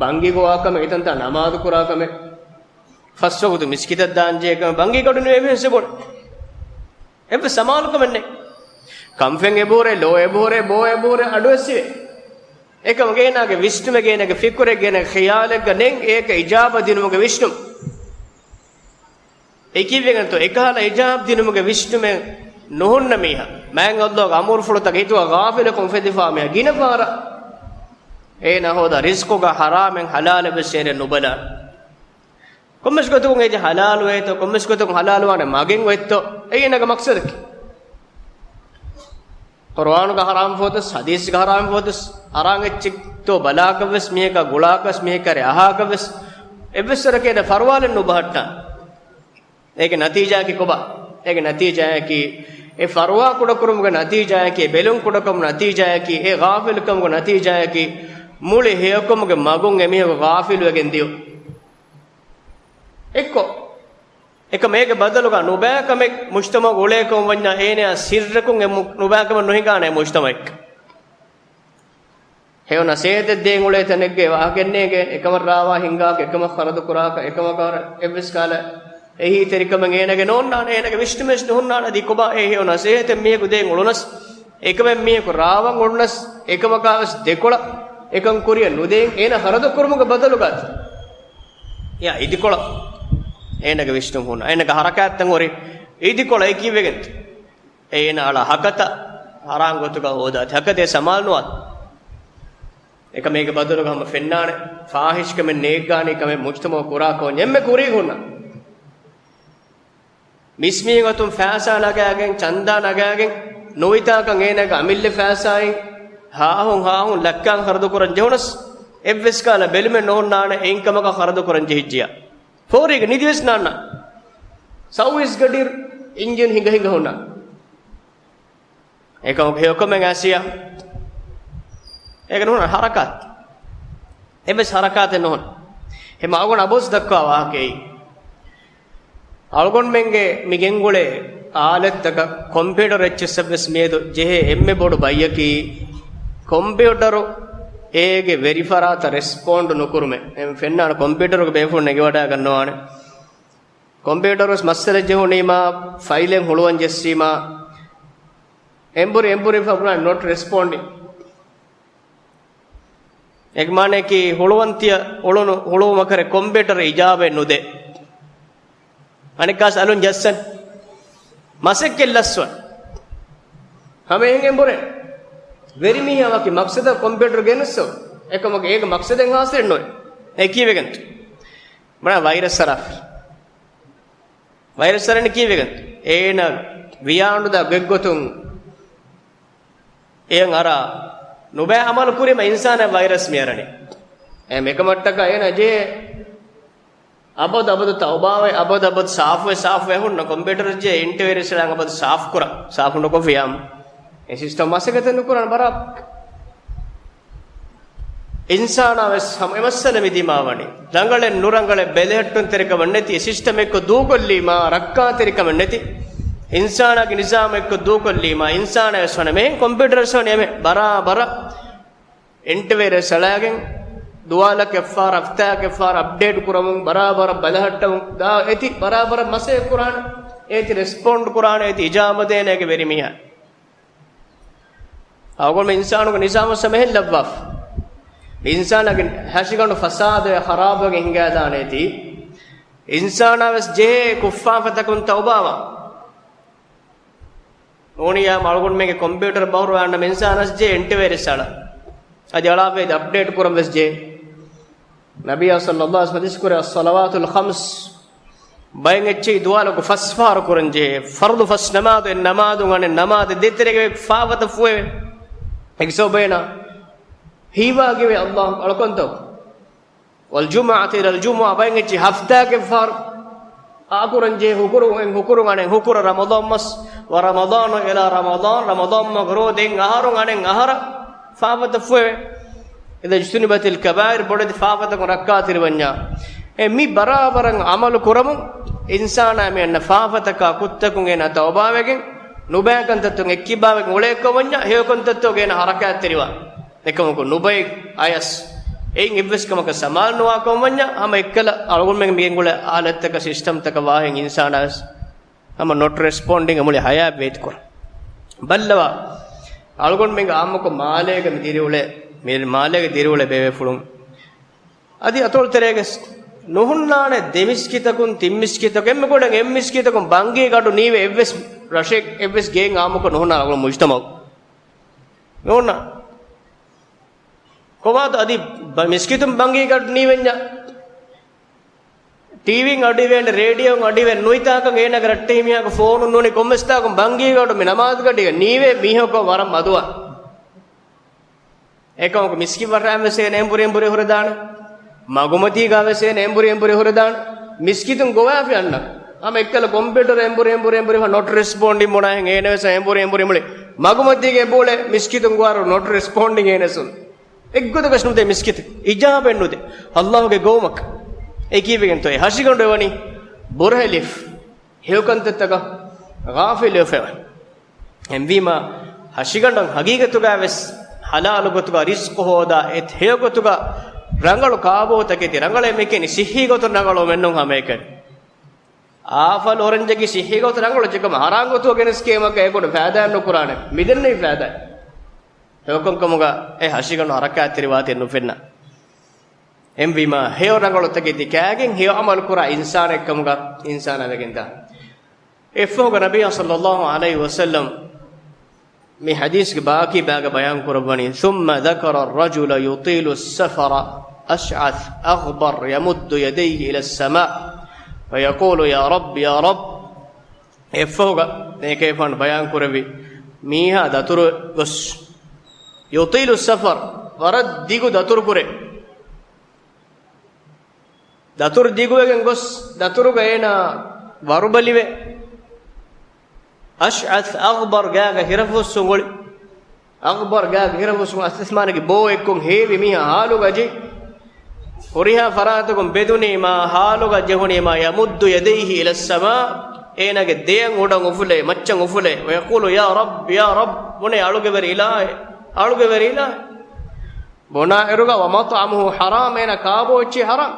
ބަންގި ގޮވާ ކަމެއް، އެތަންތާ ނަމާދު ކުރާ ކަމެއް، ފަސްވަގުތު މިސްކިތަށް ދާންޖެހޭ ކަމެއް، ބަންގި ގަޑު ނުވޭ މީހުން ވެސް އެބައުޅޭ. އެއްވެސް ސަމާލުކަމެއް ނެތް. ކަންފަތް އެބަހުރޭ، ލޯ އެބަހުރޭ، ބޯ އެބަހުރޭ، އަޑު ވެސް އިވޭ. އެކަމަކު އޭނާގެ ވިސްނުމެއް، އޭނާގެ ފިކުރެއް، އޭނާގެ ޚިޔާލެއްގަ ނެތް އޭކަ އިޖާބަ ދިނުމުގެ ވިސްނުން. އެ ކީއްވެގެންތޯ؟ އެކަހަލަ އިޖާބަ ދިނުމުގެ ވިސްނުމެއް ނުހުންނަ މީހާ، މާތް ﷲގެ އަމުރުފުޅުތަކަށް ހިތުގަ ޣާފިލުކަން އުފެދިފާ މީހާ، ގިނަ ފަހަރަށް އޭނާ ހޯދާ ރިޒްޤުގަ ޙަރާމެއް ޙަލާލެއް ވެސް އޭނަ ނުބަލާނެ. ކޮންމެސް ގޮތަކުން އޭތި ޙަލާލު އޮތްތޯ، ކޮންމެސް ގޮތަކުން ޙަލާލުވާނެ މަގެއް އޮތްތޯ، އެއީ އޭނާގެ މަޤްޞަދަކީ. ޤުރުއާނުގަ ޙަރާމް ފޯތަސް، ޙަދީޘްގަ ޙަރާމް ފޯތަސް، ޙަރާމް އެއްޗެއްތޯ ބަލާކަށް ވެސް، މީހަކާ ގުޅާކަށް، މީހެއް ކަރެ އަހާކަށް ވެސް، އެއްވެސް ވަރަކަށް އޭނަ ފަރުވާލެއް ނުބަހައްޓާނެ. އޭގެ ނަތީޖާއަކީ ކޮބާ؟ އޭގެ ނަތީޖާއަކީ، އެ ފަރުވާ ކުޑަކުރުމުގެ ނަތީޖާއަކީ، އެ ބެލުން ކުޑަކުރުމުގެ ނަތީޖާއަކީ، އެ ޣާފިލުކަމުގެ ނަތީޖާއަކީ، މުޅި ހެޔޮކަމުގެ މަގުން އެމީހަކު ޣާފިލުވެގެން ދިޔުން. އެއްކޮށް، އެކަމަކު އޭގެ ބަދަލުގަ ނުބައިކަމެއް މުޖްތަމަޢުގަ އުޅޭކަން ވަންޏާ، އޭނަޔާ ސިއްރަކުން އެ މު-، ނުބައިކަމެއް ނުހިނގާނެ މުޖްތަމަޢެއްގަ. ހެޔޮ ނަސޭހަތެއް ދޭން އުޅޭ ތަނެއްގަ ވާހަކައެއް ނޭނގޭ، އެކަމަށް ރާވާ ހިންގާކަށް، އެކަމަށް ޚަރަދު ކުރާކަށް، އެކަމަކާ އެއްވެސް ކަހަލަ އެހީތެރިކަމެއް އޭނަގެ ނޯންނާނެ، އޭނަގެ ވިސްނުމެއް ނުހުންނާނެ. އަދި ކޮބާ އެ ހެޔޮ ނަސޭހަތެއް މީހަކު ދޭން އުޅުނަސް، އެކަމެއް މީހަކު ރާވަން އުޅުނަސް، އެކަމަކާވެސް ދެކޮޅަށް އެކަން ކުރިއަށް ނުދޭން އޭނަ ޚަރަދު ކުރުމުގެ ބަދަލުގަ އެޔާ އިދިކޮޅަށް އޭނަގެ ވިސްނުން ހުންނަ، އޭނަގެ ޙަރަކާތްތައް ހުރި އިދިކޮޅަށް. އެ ކީއްވެގެންތޯ؟ އޭނަ އަޅާ ހަކަތަ ހަރާން ގޮތުގަ ހޯދާތި، ހަކަތަ ސަމާލު ނުވާ. އެކަމެއްގެ ބަދަލުގަ ހަމަ ފެންނާނެ ފާޙިޝްކަމެއް ނޭއްގާނީ ކަމެއް މުޖްތަމަޢު ކުރާކަށް އެންމެ ކުރީ ހުންނަ. މިސްމީހުން އަތުން ފައިސާ ނަގާގެން، ޗަންދާ ނަގާގެން، ނުވިތާކަށް އޭނަގެ އަމިއްލަ ފައިސާއިން ހާހުން ހާހުން ލައްކާން ޚަރަދު ކުރަން ޖެހުނަސް، އެއްވެސް ކަހަލަ ބެލުމެއް ނުހުންނާނެ އެއިން ކަމަކަށް ޚަރަދު ކުރަން ޖެހިއްޖެޔާ. ފޯރީގަ ނިދިވެސް ނާންނާނެ. ސައުވީސް ގަޑި އިންޖިން ހިނގަ ހިނގަ ހުންނާނެ. އެކަމަކު ހެޔޮކަމެއް އައިސްޔާ. އޭގެ ނުހުންނަ ޙަރަކާތް. އެއްވެސް ޙަރަކާތެއް ނުހުން. އެމަ އަޅުގަނޑު އަބަދު ދައްކާ ވާހަކައެއް. އަޅުގަނޑުމެންގެ މި ގެންގުޅޭ އާލަތްތަކަށް ކޮމްޕިއުޓަރު އެއްޗިއްސަށް ވެސް މިއަދު ޖެހޭ އެންމެ ބޮޑު ބައްޔަކީ، ކޮމްޕިއުޓަރު އޭގެ ވެރިފަރާތަށް ރެސްޕޮންޑް ނުކުރުމެއް. އެ ފެންނާނެ ކޮމްޕިއުޓަރުގެ ބޭފުޅުން ނެގިވަޑައިގަންނަވާނެ. ކޮމްޕިއުޓަރު ވެސް މައްސަލަ ޖެހުނީމާ، ފައިލެއް ހުޅުވަން ޖެއްސީމާ، އެނބުރި އެނބުރި ފަބުނާ ނޮޓް ރެސްޕޮންޑިން. އޭގެ މާނައަކީ ހުޅުވަންތިއަ އުޅުނު ހުޅުވުމަކަށް ކޮމްޕިއުޓަރު އިޖާބައެއް ނުދޭ. އަނެއްކާސް އަލުން ޖައްސަން. މަސައްކަތް ލަސްވަން. ހަމަ އެހެން އެނބުރޭ. ވެރިމީހާ ވަކި މަޤްޞަދަށް ކޮމްޕިއުޓަރު ގެނެއްސޯ. އެކަމަކު އޭގެ މަޤްޞަދެއް ހާސިލެއް ނުވޭ. އެ ކީއްވެގެންތޯ؟ ބަނާ ވައިރަސް އަރާފަ. ވައިރަސް އަރަނީ ކީއްވެގެން؟ އޭނަ ވިޔާނުދާ ގޮތްގޮތުން އެޔަށް އަރާ ނުބައި އަމަލު ކުރީމަ އިންސާނާ ވައިރަސް މި އަރަނީ. އެ މިކަމަށްޓަކާ އޭނަ ޖެހޭ އަބަދު އަބަދު ތައުބާވެ، އަބަދު އަބަދު ސާފުވެ، ސާފުވެ ހުންނަ ކޮމްޕިއުޓަރަށް ޖެހޭ އެންޓިވައިރަސް އަޅާން އަބަދު ސާފު ކުރާ، ސާފު ނުކޮށްފިޔާމު. އެ ސިސްޓަމް މަސައްކަތެއް ނުކުރާނެ ބަރާބަރަށް. އިންސާނާ ވެސް ހަމަ އެ މައްސަލަ މި ދިމާވަނީ. ރަނގަޅެއް ނުރަނގަޅެއް ބެލެހެއްޓުންތެރިކަމެއް ނެތި، އެ ސިސްޓަމް އެއްކޮށް ދޫކޮށްލީމާ، ރައްކާތެރިކަމެއް ނެތި. އިންސާނާގެ ނިޒާމް އެއްކޮށް ދޫކޮށްލީމާ، އިންސާނާ ވެސް ވަނީ މިހެން ކޮމްޕިއުޓަރަށް ވަނީ އެމެ ބަރާބަރަށް އެންޓިވައިރަސް އަޅާގެން، ދުވާލަކަށްފަހަރު ހަފްތާއަކަށްފަހަރު އަޕްޑޭޓް ކުރަމުން، ބަރާބަރަށް ބަލަހައްޓަމުން ދާ އޭތި ބަރާބަރަށް މަސައްކަތް ކުރާނެ، އޭތި ރެސްޕޮންޑް ކުރާނެ، އޭތި އިޖާބަ ދޭނެ އޭގެ ވެރިމީހާ. އަޅުގަނޑު އިންސާނުގެ ނިޒާމު ވެސް މިހެން ލައްވާފަ. އިންސާނާގެ ހަށިގަނޑު ފަސާދަވެ ޚަރާބުވެގެން ހިނގާދާނެތީ، އިންސާނާ ވެސް ޖެހޭ ކުށްފާފަތަކުން ތައުބާވާ. ނޫނިއްޔާ އަޅުގަނޑުމެންގެ ކޮމްޕިއުޓަރ ބަހުރުވާން އިންސާނަށް ޖެހޭ އެންޓިވައިރަސް އަޅަން. އަދި އަޅާފައި އަޕްޑޭޓް ކުރަން ވެސް ޖެހޭ. ނަބިއްޔާ ޞައްލައްލާހު ޢަލައިހި ވަސައްލަމަ ޙަދީޘް ކުރޭ، އައްޞަލަވާތުލް ޚަމްސް، ބައެއް އެއްޗެހި ދުވާލަކު ފަސް ފަހަރު ކުރަން ޖެހޭ. ފަރުޟު ފަސް ނަމާދު، އެއް ނަމާދު އަނެއް ނަމާދު ދޭތެރޭގަ ފާފަތައް ފުއެވޭ. އެކި ސަބަބޭނާ ހީވާގިވޭ އައްލާހު އަޅުކަންތައް. ވަލްޖުމުޢަތު އިލަލް ޖުމުޢަ، ބައެއް އެއްޗެހި ހަފްތާއަކަށްފަހަރު އާކުރަން ޖެހޭ. ހުކުރު އެއް ހުކުރު އަނެއް ހުކުރު ރަމަޟާން މަސް، ވަ ރަމަޟާނު އިލާ ރަމަޟާން، ރަމަޟާން މަހު ރޯދަ އެއް އަހަރު އަނެއް އަހަރަށް ފާފަތައް ފުއެވޭ. އިޛާ އުޖްތުނިބަތިލް ކަބާއިރު، ބޮޑެތި ފާފަތަކުން ރައްކާތެރިވަންޏާ. އެ މި ބަރާބަރަށް ޢަމަލު ކުރަމުން އިންސާނާ މި އަންނަ ފާފަތަކާ ކުށްތަކުން އޭނާ ތައުބާވެގެން، ނުބައި ކަންތައްތަކުން އެއްކިބާވެގެން އުޅޭކަށް ވަންޏާ ހެޔޮ ކަންތައްތަކުގަ އޭނާ ހަރަކާތްތެރިވާ. އެކަމަކު ނުބައި އަޔަސް އެއިން އެއްވެސް ކަމަކަށް ސަމާލު ނުވާކަން ވަންޏާ، ހަމަ އެއްކަލަ އަޅުގަނޑުމެން މިގެންގުޅޭ އާލަތްތަކަށް ސިސްޓަމްތަކަށް ވާހެން އިންސާނާ ވެސް ހަމަ ނޮޓް ރެސްޕޮންޑިން އެ މުޅި ހަޔާތް ވޭތުކުރަން. ބައްލަވާ، އަޅުގަނޑުމެންގެ އާއްމުކޮށް މާލޭގަ މި ދިރިއުޅޭ، މި މާލޭގެ ދިރިއުޅޭ ބޭބޭފުޅުން އަދި އަތޮޅުތެރޭގަ ނުހުންނާނެ ދެ މިސްކިތަކުން ތިން މިސްކިތަކުން، އެންމެ ކުޑަން އެއް މިސްކިތަކުން ބަންގީ ގަޑު ނީވެ އެއްވެސް ރަށެއް އެއްވެސް ގެއެއް އާއްމުކޮށް ނުހުންނާނެ އަޅުގަނޑު މުޖްތަމަޢު. ނޫންނާ. ކޮބާތޯ އަދި ބަ-، މިސްކިތުން ބަންގީ ގަޑު ނީވެންޏާ، ޓީވީން އަޑުއިވޭނެ، ރޭޑިއޯން އަޑުއިވޭނެ، ނުވިތާކަށް އޭނާގެ ރައްޓެހި މީހާގެ ފޯނުން ނޫނީ ކޮންމެސް ތާކުން ބަންގީ ގަޑު މި ނަމާދުގަޑީގަ ނީވޭ މީހަކު ވަރަށް މަދުވާ. އެކަމަކު މިސްކިތް ވަށާން ވެސް އޭނަ އެނބުރި އެނބުރި ހުރެދާނެ. މަގުމަތީގަ ވެސް އޭނަ އެނބުރި އެނބުރި ހުރެދާނެ. މިސްކިތުން ގޮވާފި އަންނަ. ހަމަ އެއްކަލަ ކޮމްޕިއުޓަރު އެނބުރި އެނބުރި އެނބުރި ނޮޓް ރެސްޕޮންޑިން ބުނާހެން އޭނަ ވެސް އެނބުރި އެނބުރި މުޅި. މަގުމަތީގަ އެބައުޅޭ މިސްކިތުން ގޮވާއިރު ނޮޓް ރެސްޕޮންޑިން އޭނަ ވެސް. އެއްގޮތަކަށް ނުދޭ މިސްކިތު. އިޖާބައެއް ނުދޭ. އައްލާހުގެ ގައުމަކަށް. އެ ކީއްވެގެންތޯ އެ ހަށިގަނޑު އެވަނީ ބުރަހެލިފަ. ހެޔޮކަންތައްތަކަށް ޣާފިލުވެފައިވަނީ. އެހެންވީމާ، ހަށިގަނޑަށް ހަގީގަތުގަ ވެސް ޙަލާލު ގޮތުގަ ރިޒްޤު ހޯދާ، އެ ހެޔޮ ގޮތުގަ ރަނގަޅު ކާބޯތަކެތި، ރަނގަޅޭ މިކިޔަނީ ޞިއްޙީ ގޮތުން ރަނގަޅު މެންނުން ހަމައެކަނި. އާފަލު އޮރެންޖަކީ ޞިއްޙީ ގޮތުން ރަނގަޅު ޖެކަމަ ހަރާން ގޮތުގަ ގެނެސް ކޭމަކަށް އެކުޑަ ފައިދާ ނުކުރާނެ. މިދެންނެވި ފައިދާ. ހެޔޮކަންކަމުގަ އެ ހަށިގަނޑު ހަރަކާތްތެރިވާތީ ނުފެންނަ. އެހެންވީމާ، ހެޔޮ ރަނގަޅު ތަކެތި ކާގެން ހެޔޮ ޢަމަލު ކުރާ އިންސާނެއްކަމުގަ އިންސާނާ ވެގެންދާ. އެއަށްފަހުގަ ނަބިއްޔާ ޞައްލައްލާހު ޢަލައިހި ވަސައްލަމް މި ޙަދީޘްގެ ބާކީ ބާގަ ބަޔާން ކުރައްވަނީ، ثم ذكر الرجل يطيل السفر أشعث أغبر يمد يديه إلى السماء فيقول يا رب يا رب. އެއަށްފަހުގަ ނޭކޭފާން ބަޔާން ކުރެއްވި މީހާ ދަތުރު ގޮސް، يطيل السفر، ވަރަށް ދިގު ދަތުރު ކުރޭ. ދަތުރު ދިގުވެގެން ގޮސް، ދަތުރުގަ އޭނާ ވަރުބަލިވެ، أشعث أغبر، ގާގަ ހިރަފުއްސުން އުޅި. އަޣްބަރު ގާގަ ހިރަފުއްސުން އަސްތަސްމާނެގެ ބޯ އެއްކޮށް ހޭވި މީހާ ހާލުގަ ޖެހި، ހުރިހާ ފަރާތަކުން ބެދުނީމާ ހާލުގަ ޖެހުނީމާ، يمد يديه إلى السماء، އޭނާގެ ދެއަތް އުޑަށް އުފުލޭ، މައްޗަށް އުފުލޭ، ويقول يا رب يا رب، ބުނޭ އަޅުގެ ވެރި އިލާހޭ، އަޅުގެ ވެރި އިލާހޭ. ބުނާއިރުގަ ومطعمه حرام، އޭނާ ކާބޯ އެއްޗެއް ޙަރާމް.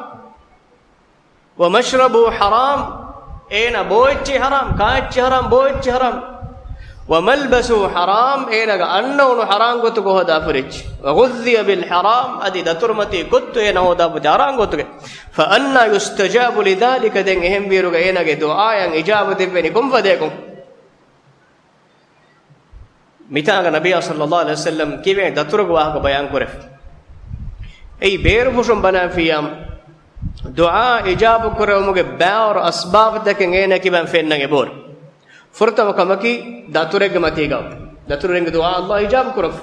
ومشربه حرام، އޭނާ ބޯ އެއްޗެއް ޙަރާމް، ކާ އެއްޗެއް ޙަރާމް، ބޯ އެއްޗެއް ޙަރާމް. وملبسه حرام، އޭނާގެ އަންނައުނު ޙަރާމް ގޮތުގަ ހޯދާފަ ހުރި އެއްޗެއް. وغذي بالحرام، އަދި ދަތުރުމަތީ ކުއްތު އޭނާ ހޯދާފަ ހުރި ޙަރާމް ގޮތުގަ. فأنى يستجاب لذلك، ދެން އެހެންވީއިރުގަ އޭނާގެ ދުޢާއަށް އިޖާބަ ދެއްވެނީ ކޮންފަދައަކުން؟ މިތާނގަ ނަބިއްޔާ ޞައްލައްލާހު ޢަލައިހި ވަސައްލަމް ކިޔެވޭ ދަތުރުގެ ވާހަކަ ބަޔާން ކުރެފަ. އެއީ ބޭރުފުށުން ބަލާފިއްޔާ، ދުޢާ އިޖާބަ ކުރެވުމުގެ ބާވަރު އަސްބާބުތަކެއް އޭނަ ކިބައިން ފެންނަން އެބަހުރި. ފުރަތަމަ ކަމަކީ ދަތުރެއްގެ މަތީގަ ދަތުރު ރެނގި ދުޢާ ﷲ އިޖާބަ ކުރަފަ.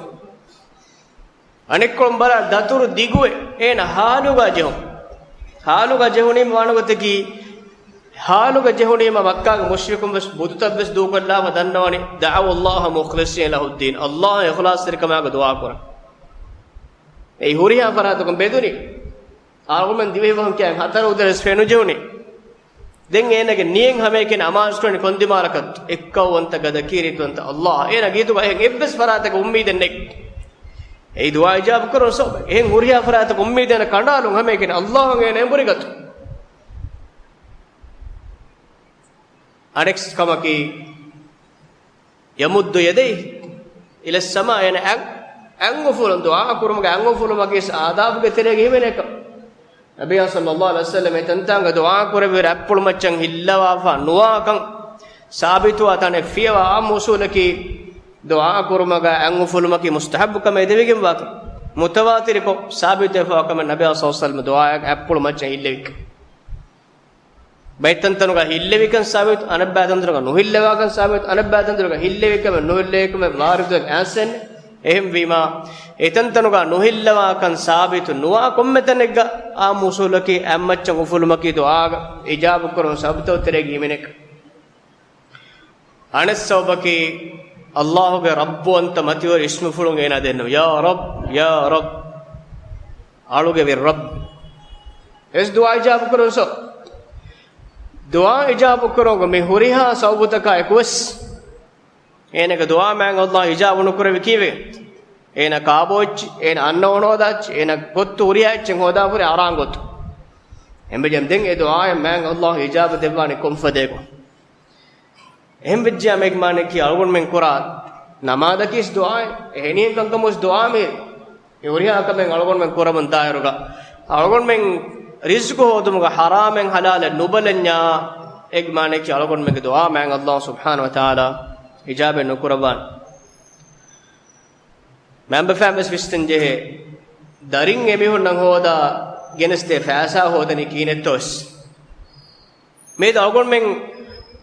އަނެއްކޮޅުން ބަލާ، ދަތުރު ދިގުވެ އޭނަ ހާލުގަ ޖެހުން. ޙާލުގަ ޖެހުނީމަ ވާނެ ގޮތަކީ، ޙާލުގަ ޖެހުނީމަ މައްކާގެ މުޝްރިކުން ވެސް ބުދުތައް ވެސް ދޫކޮށްލާފަ ދަންނަވަނީ، دعوا الله مخلصين له الدين، ﷲ އަށް އިޚްލާޞްތެރިކަމާގެ ދުޢާ ކުރަން. އެއީ ހުރިހާ ފަރާތަކުން ބެދުނީ. އަޅުގަނޑުމެން ދިވެހި ބަހުން ކިޔާ ހަތަރު އުދަރެސް ފެނުޖެހުނީ. ދެން އޭނަގެ ނިޔަތް ހަމައެކަނި އަމާޒު ކުރަނީ ކޮން ދިމާލަކަށް؟ އެއްކައުވަންތަ ގަދަ ކީރިތިވަންތަ ﷲ. އޭނަ ގީތުގަ އެހެން އެއްވެސް ފަރާތަކަށް އުއްމީދެއް ނެތް. އެއީ ދުޢާ އިޖާބަ ކުރުން ސަބަބެއް. އެހެން ހުރިހާ ފަރާތަކަށް އުއްމީދެއް ކަނޑާލުން ހަމައެކަނި ﷲ އަށް އޭނަ އެނބުރި ގަތު. އަނެއް ކަމަކީ، يمد يديه إلى السماء، އޭނަ އަތް، އަތް އުފުލުން، ދުޢާ ކުރުމުގެ އަތް އުފުލުމަކީ ސާދާ އަބުގެ ތެރޭގަ ހިމެނޭ ކަމެއް. ނަބިއްޔާ ޞައްލައްލާހު ޢަލައިހި ވަސައްލަމް އެ ތަންތާނގަ ދުޢާ ކުރެއްވިއިރު އަތްޕުޅު މައްޗަށް ހިއްލަވާފަ ނުވާކަން ސާބިތުވާ ތަނެއް ފިޔަވާ އާއްމު އުޞޫލަކީ، ދުޢާ ކުރުމުގަ އަތް އުފުލުމަކީ މުސްތަޙައްބު ކަމެއް އެދެވިގެންވާކަން. މުތަވާތިރުކޮށް ސާބިތުވެފަވާ ކަމެއް ނަބިއްޔާ ޞައްލައްލާހު ޢަލައިހި ވަސައްލަމް ދުޢާއަށް އަތްޕުޅު މައްޗަށް ހިއްލެވިކަން. ބައެއް ތަންތަނުގަ ހިއްލެވިކަން ސާބިތު، އަނެއްބައި ތަންތަނުގަ ނުހިއްލެވާކަން ސާބިތު، އަނެއްބައި ތަންތަނުގަ ހިއްލެވި ކަމެއް ނުހިއްލެވި ކަމެއް ވާރިދުވެގެން އައިސްފަ އެއް. އެހެންވީމާ، އެތަންތަނުގަ ނުހިއްލަވާކަން ސާބިތު ނުވާ ކޮންމެ ތަނެއްގަ އާއްމު އުޞޫލަކީ އަތްމައްޗަށް އުފުލުމަކީ ދުޢާގަ އިޖާބަ ކުރުން ސަބަބުތައް ތެރޭގަ ހިމެނޭ ކަމެއް. އަނެއް ސަބަބަކީ، ﷲ ގެ ރައްބުވަންތަ މަތިވެރި އިސްމުފުޅުން އޭނާ ދެންނެވި. ޔާ ރައްބް، ޔާ ރައްބް. އަޅުގެ ވެރި ރައްބް. އެސް ދުޢާ އިޖާބަ ކުރުން ސަބަބު. ދުޢާ އިޖާބަ ކުރުމުގެ މި ހުރިހާ ސަބަބުތަކާ އެކުވެސް، އޭނަގެ ދުޢާ މާތް ﷲ އިޖާބަ ނުކުރެވި ކީއްވެ؟ އޭނަ ކާބޯއެއްޗި، އޭނަ އަންނަ އޮނޯދާއެއްޗި، އޭނަ ގޮތު ހުރިހާ އެއްޗެއް ހޯދާފަ ހުރި އަރާން ގޮތު. އެނބެޖަމް ދެން އެ ދުޢާއަށް މާތް ﷲ އިޖާބަ ދެއްވާނީ ކޮން ފަދައެކު؟ އެހެން ވެއްޖެޔާ މޭގެ މާނައަކީ އަޅުގަނޑުމެން ކުރާ ނަމާދަކީސް ދުޢާއެއް. އެހެނިހެން ކަންކަމުވެސް ދުޢާ މީ. އެ ހުރިހާ ކަމެއް އަޅުގަނޑުމެން ކުރަމުން ދާއިރުގަ، އަޅުގަނޑުމެން ރިޒްޤު ހޯދުމުގަ ޙަރާމެއް ޙަލާލެއް ނުބަލަންޏާ، އޭގެ މާނައަކީ އަޅުގަނޑުމެންގެ ދުޢާ މާތް ﷲ ސުބްޙާނަހޫ ވަތަޢާލާ އިޖާބަ ނުކުރައްވާނެ. މައިންބަފައިން ވެސް ވިސްނަން ޖެހޭ، ދަރިން އެމީހުންނަށް ހޯދާ ގެނެސްދޭ ފައިސާ ހޯދަނީ ކިހިނެއްތޯ ވެސް. މިއަދު އަޅުގަނޑުމެން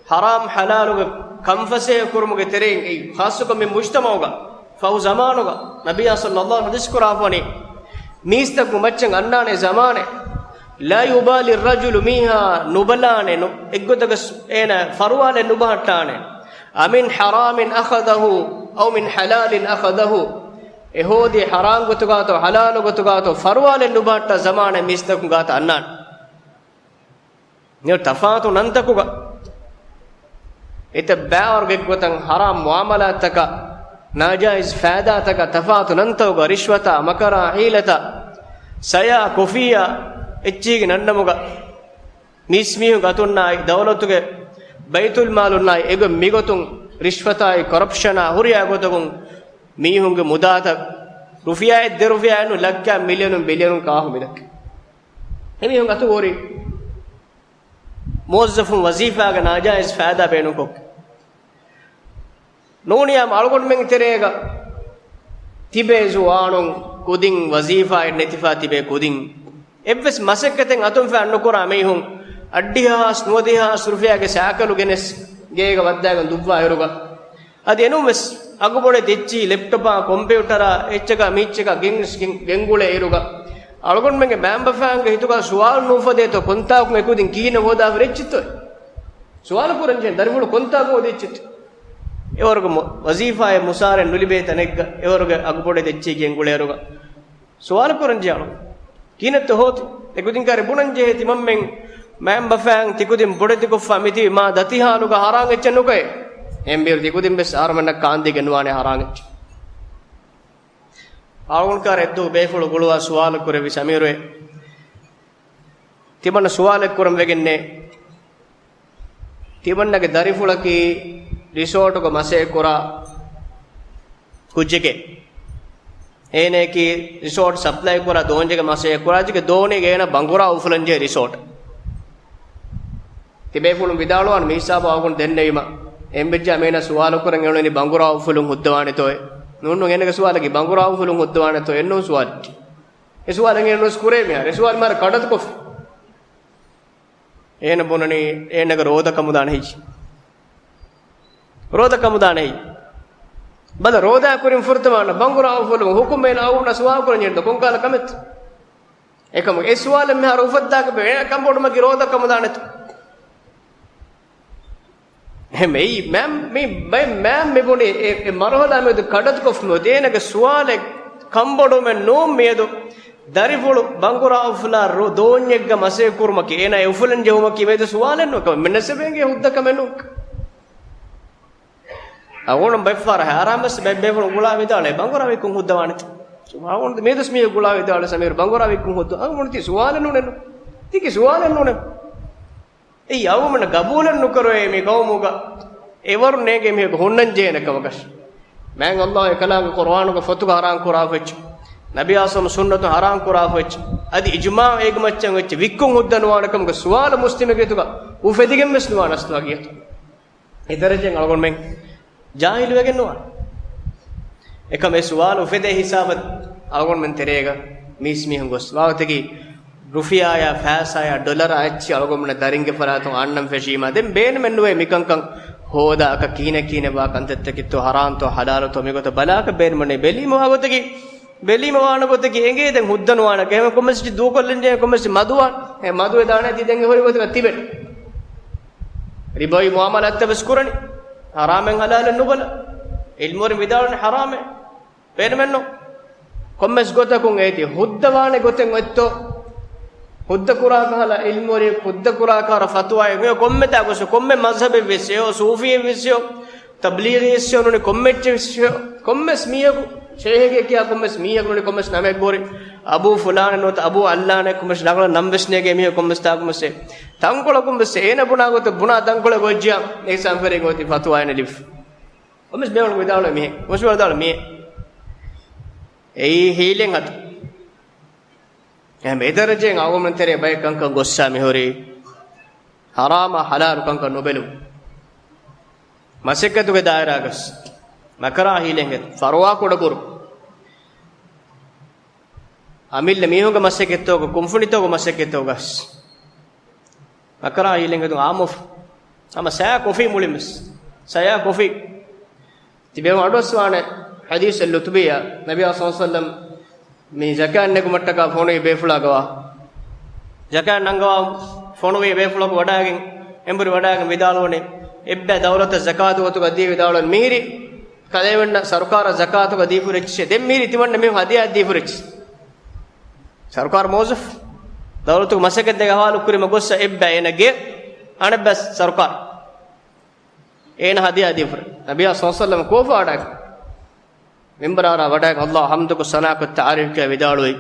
ޙަރާމް ޙަލާލުގެ ކަންފަސޭހަ ކުރުމުގެ ތެރެއިން އެއީ، ޚާއްޞަކޮށް މި މުޖްތަމަޢުގަ ފަހު ޒަމާނުގަ ނަބިއްޔާ ޞައްލައްލާހު ޙަދީޘް ކުރާފަވަނީ، މީސްތަކު މައްޗަށް އަންނާނެ ޒަމާނެއް، لا يبالي الرجل، މީހާ ނުބަލާނެ، ނު-، އެއްގޮތަކަށް އޭނަ ފަރުވާލެއް ނުބަހައްޓާނެ. أمن حرام أخذه أو من حلال أخذه، އެ ހޯދީ ޙަރާމް ގޮތުގާތޯ ޙަލާލު ގޮތުގާތޯ ފަރުވާލެއް ނުބަހައްޓާ ޒަމާނެއް މީސްތަކުން ގާތަށް އަންނާނެ. ތަފާތު ނަންތަކުގަ އެތައް ބައިވަރުގެ ގޮތަށް ޙަރާމް މުޢާމަލާތްތަކަށް، ނާޖާއިޒް ފައިދާތަކަށް، ތަފާތު ނަންތަކުގަ ރިޝްވަތާ، މަކަރާ، ޙީލަތާ، ސަޔާ، ކުފިއްޔާ އެއްޗީގެ ނަންނަމުގަ މީސްމީހުން އަތުންނާއި، ދައުލަތުގެ ބައިތުލްމާލުންނާއި، އެގޮތް މިގޮތުން ރިޝްވަތާއި ކޮރަޕްޝަނާ ހުރިހާ ގޮތަކުން މީހުންގެ މުދާތައް ރުފިޔާއެއް ދެ ރުފިޔާއެއް ނޫން، ލައްކާ މިލިއަނުން ބިލިއަނުން ކާހު މިލަކީ. އެމީހުން އަތު ހުރި މުވައްޒަފުން ވަޒީފާގެ ނާޖާއިޒް ފައިދާ ބޭނުންކޮށް. ނޫނިޔާ އަޅުގަނޑުމެން ތެރޭގަ ތިބޭ ޒުވާނުން ކުދިން ވަޒީފާއެއް ނެތިފާ ތިބޭ ކުދިން. އެއްވެސް މަސައްކަތެއް އަތުން ފައި ނުކުރާ މީހުން އަށްޑިހާސް ނުވަދިހާސް ރުފިޔާގެ ސައިކަލު ގެނެސް ގޭގަ ވައްދާގެން ދުއްވާ އިރުގަ، އަދި އެނޫން ވެސް އަގުބޮޑެތި އެއްޗިހި ލެޕްޓޮޕާ ކޮމްޕިއުޓަރާ އެއްޗަކާ މިއްޗަކާ ގެން، ގެން، ގެންގުޅޭ އިރުގަ، އަޅުގަނޑުމެންގެ މައިންބަފައިންގެ ހިތުގަ ސުވާލު ނުއުފަދޭތޯ ކޮންތާކުން އެކުދިން ކިހިނެއް ހޯދާފަ އެއްޗެއްތޯ؟ ސުވާލު ކުރަންޖެހޭ ދަރިފުޅު ކޮންތާކުން އެއްޗެއްތޯ؟ އެވަރުގެ މު-، ވަޒީފާއެއް މުސާރައެއް ނުލިބޭ ތަނެއްގަ އެވަރުގެ އަގުބޮޑެތި އެއްޗިހި ގެންގުޅޭ އިރުގަ ސުވާލު ކުރަންޖެހޭ އަޅު. ކިހިނެއްތޯ ހޯދި؟ އެކުދިން ކާރި ބުނަން ޖެހޭ ތިމަންމެން މައިންބަފައިން ތިކުދިން ބޮޑެތިކޮށްފަ މިތިބި މާ ދަތި ހާލުގަ ހަރާން އެއްޗެއް ނުކައޭ. އެހެންވީއިރު ތިކުދިން ވެސް އަހަރުމެންނަށް ކާންދީގެން ނުވާނެ ހަރާން އެއްޗެއް. އަޅުގަނޑު ކާރި އެއްދުވަހު ބޭފުޅު ގުޅުވާ ސުވާލު ކުރެއްވި ސަމީރުއޭ. ތިމަންނަ ސުވާލެއް ކުރަން ވެގެންނޭ. ތިމަންނަގެ ދަރިފުޅަކީ ރިސޯޓުގަ މަސައްކަތް ކުރާ ކުއްޖެކޭ. އޭނައަކީ ރިސޯޓް ސަޕްލައި ކުރާ ދޯންޏެއްގަ މަސައްކަތް ކުރާ ކުއްޖެކޭ. ދޯނިގަ އޭނަ ބަނގުރާ އުފުލަންޖެހޭ ރިސޯޓް. ތިބޭފުޅުން ވިދާޅުވާން މި ހިސާބަށް އަޅުގަނޑު ދެންނެވީމަ. އެހެންވެއްޖެ އަމީނާ ސުވާލު ކުރަން އެޅުނީ ބަނގުރާ އުފުލުން ހުއްދަވާނެތޯއޭ؟ ނޫން ނޫން، އޭނަގެ ސުވާލަކީ ބަނގުރާ އުފުލުން ހުއްދަވާނެތޯ އެއްނޫން ސުވާލެއް. އެ ސުވާލެއް އޭނަ ނުވެސް ކުރޭ މިހާރު. އެ ސުވާލު މިހާރު ކަޑައްތުކޮށްފި. އޭނަ ބުނަނީ އޭނަގެ ރޯދަ ކަމުދާނެ ހެއްޔެ؟ ރޯދަ ކަމުދާނެ ހެއްޔެ؟ ބަލަ ރޯދައާ ކުރިން ފުރަތަމަ އަންނަ ބަނގުރާ އުފުލުން ހުކުމް އޭނަ އަޅުގަނޑަށް ސުވާލު ކުރަން ޖެހޭ ކޮންކަހަލަ ކަމެއްތަ؟ އެކަމު އެ ސުވާލެއް މިހާރު އުފައްދާކަށް ބޭނުން ކަންބޮޑުމަކީ ރޯދަ ކަމުދާނެތަ؟ އެހެން އެއީ މައިން، މި ބައި މައިން މި ބުނި އެ، އެ މަރުހަލާ މެދު ކަޑަތުކޮށްފަ މިއޮތީ. އޭނަގެ ސުވާލެއް ކަންބޮޑުމެއް ނޫން މިއަދު. ދަރިފުޅު ބަނގުރާ އުފުލާ ރު-، ދޯންޏެއްގަ މަސައްކަތް ކުރުމަކީ އޭނާ އެ އުފުލަން ޖެހުމަކީ މިއަދު ސުވާލެއް ނޫން. ކަމެއް ނެސެބެންގެ ހުއްދަ ކަމެއް ނޫން. އަޅުގަނޑު ބައެއްފަހަރަށް ހައިރާންވެސް ބައެއް ބޭފުޅުން ގުޅާ ވިދާޅުވޭ، ބަނގުރާ ވިއްކުން ހުއްދަވާނެތަ؟ ސުބްޙާނަﷲ، މިއަދުވެސް މީހަކު ގުޅާ ވިދާޅުވޭ، ސަމީރު ބަނގުރާ ވިއްކުން ހުއްދަ. އަޅުގަނޑު ތީ ސުވާލެއް ނޫނެއްނު. ތީކީ ސުވާލެއް ނޫނެއް. އެއީ އަޅުގަނޑު ގަބޫލެއް ނުކުރެވޭ މި ގައުމުގަ އެވަރު ނޭނގޭ މީހަކު ހުންނަން ޖެހޭނެ ކަމަކަށް. މާތް ﷲ އެކަލާނގެ ޤުރްއާނުގަ ފޮތުގަ ހަރާން ކުރާފަ އެއްޗެއް، ނަބިއްޔާ ސައްލަމް ސުންނަތުން ހަރާން ކުރާފަ އެއްޗެއް، އަދި އިޖުމާޢު އޭގެ މައްޗަށް އެއްޗެއް ވިއްކުން ހުއްދަ ނުވާނެ ކަމުގެ ސުވާލު މުސްލިމެއްގެ ހިތުގަ އުފެދިގެން ވެސް ނުވާނެ އަސްލު ހަގީގަތު. އެ ދަރަޖައިން އަޅުގަނޑުމެން ޖާހިލުވެގެން ނުވާނެ. އެކަމް އެ ސުވާލު އުފެދޭ ހިސާބަށް އަޅުގަނޑުމެން ތެރޭގަ މީސްމީހުން ގޮސް ވާގޮތަކީ ރުފިޔާޔާ، ފައިސާޔާ، ޑޮލަރާ އެއްޗެއް އަޅުގަނޑުމެންނަށް ދަރިންގެ ފަރާތުން އަންނަން ފެށީމާ، ދެން ބޭނުމެއް ނުވޭ މިކަންކަން ހޯދާކަށް. ކިހިނެއް ކިހިނެއް ވާ ކަންތައްތަކެއްތޯ، ހަރާންތޯ ހަލާލުތޯ މިގޮތަށް ބަލާކަށް ބޭނުމެއް ނުވޭ. ބެލީމަ ވާގޮތަކީ، ބެލީމަ ވާނެ ގޮތަކީ އެނގޭ ދެން ހުއްދަ ނުވާނެ. އެހެން ކޮންމެސް ދޫކޮށްލަން ޖެހޭ ކޮންމެސް މަދުވާން. އެ މަދުވެ ދާނެ ތި ދެން އެ ހުރި ގޮތަކަށް ތިބެން. ރިބަވީ މުއާމަލާތްތައް ވެސް ކުރަނީ. ހަރާމެއް ހަލާލެއް ނުބަލާ. އިލްމުވެރިން ވިދާޅުވަނީ ހަރާމޭ. ބޭނުމެއްނު. ކޮންމެސް ގޮތަކުން އޭތި ހުއްދަވާނެ ގޮތެއް އޮތްތޯ؟ ހުއްދަ ކުރާ ކަހަލަ އިލްމުވެރި ހުއްދަ ކުރާ ކަހަލަ ފަތުވާއެއް މިއޮ ކޮންމެތާ ގޮސް ކޮންމެ މަޒްހަބެއް ވެސް އެއޯ، ސޫފީއެއް ވެސް އެއޯ، ތަބްލީޣީ ވެސް އެއޯ، ނޫނީ ކޮންމެއްޗެއް ވެސް އެއޯ، ކޮންމެސް މީހަކު، ޝޭހެއްގެ ކިޔާ ކޮންމެސް މީހަކު ނޫނީ ކޮންމެސް ނަމެއް ގޯރި، އަބޫ ފުލާނެއް ނުވަތަ އަބޫ އައްލާނެ ކޮންމެސް ރަނގަޅަށް ނަން ވެސް ނޭގޭ މީހަކު ކޮންމެސް ތާކު މަސް އެ. ތަންކޮޅަކުން ވެސް އޭނަ ބުނާ ގޮތަށް ބުނާ ތަންކޮޅެއް ގޮއްޖިޔާ އެހިސާބުން ފެރި ގޮތި ފަތުވާ އޭނަ ލިބިފަ. ކޮންމެސް ބޭފުޅުން ވިދާޅުވޭ މީހެއް. ކޮންމެސް ވިދާޅުވޭ މީހެއް. އެއީ ހީލެއް ހަދަ. އެހެން އެ ދަރަޖައިން އަޅުގަނޑުމެން ތެރޭ ބައެއް ކަންކަން ގޮއްސާ މިހުރީ ހަރާމާ ހަލާލު ކަންކަން ނުބެލުން. މަސައްކަތުގެ ދާއިރާގަސް މަކަރާ ހީލެއް ހެދު ފަރުވާ ކުޑަކުރު. އަމިއްލަ މީހުންގެ މަސައްކަތްތަކުގަ، ކުންފުނިތަކުގެ މަސައްކަތްތަކުގަސް މަކަރާ ހީލެއް ހެދު އާއްމު ހަމަ ސަޔާ ކޮފީ މުޅިން ވެސް. ސަޔާ ކޮފީ. ތިބޭ އަޑުއައްސަވާނެ ޙަދީޘެއް ލުތުބިއްޔާ، ނަބިއްޔާ ޞައްލަﷲު ޢަލައިހި ވަސައްލަމް މި ޒަކާތް ނެގުމަށްޓަކާ ފޮނުވި ބޭފުޅާގަވާ. ޒަކާތް ނަންގަވާ ފޮނުވި ބޭފުޅަކު ވަޑައިގެން، އެނބުރި ވަޑައިގެން ވިދާޅުވަނީ، އެއްބައި ދައުލަތަށް ޒަކާތު ގޮތުގަ ދީ ވިދާޅުވަން މިހިރީ، ކަލޭމެންނަށް ސަރުކާރަށް ޒަކާތުގަ ދީފުރެއްޗެ، ދެން މިހިރީ ތިމަންނަ މީހުން ހަދިޔާ ދީފުރެއްޗެ. ސަރުކާރު މުވައްޒަފު، ދައުލަތުގެ މަސައްކަތް ދޭ ހަވާލު ކުރީމަ ގޮއްސަ އެއްބައި އޭނަގެ އަނެއްބައި ސަރުކާރު. އޭނަ ހަދިޔާ ދީފުރެ. ނަބިއްޔާ ޞައްލަﷲު ޢަލައިހި ވަސައްލަމަ ކޯފާ ވަޑައިގެން، މިންބަރާރާ ވަޑައިގެން ﷲ ޙަމްދުކޮށް ސަނާކޮށް ތަޢުރީފް ކޮށް ވިދާޅުވި،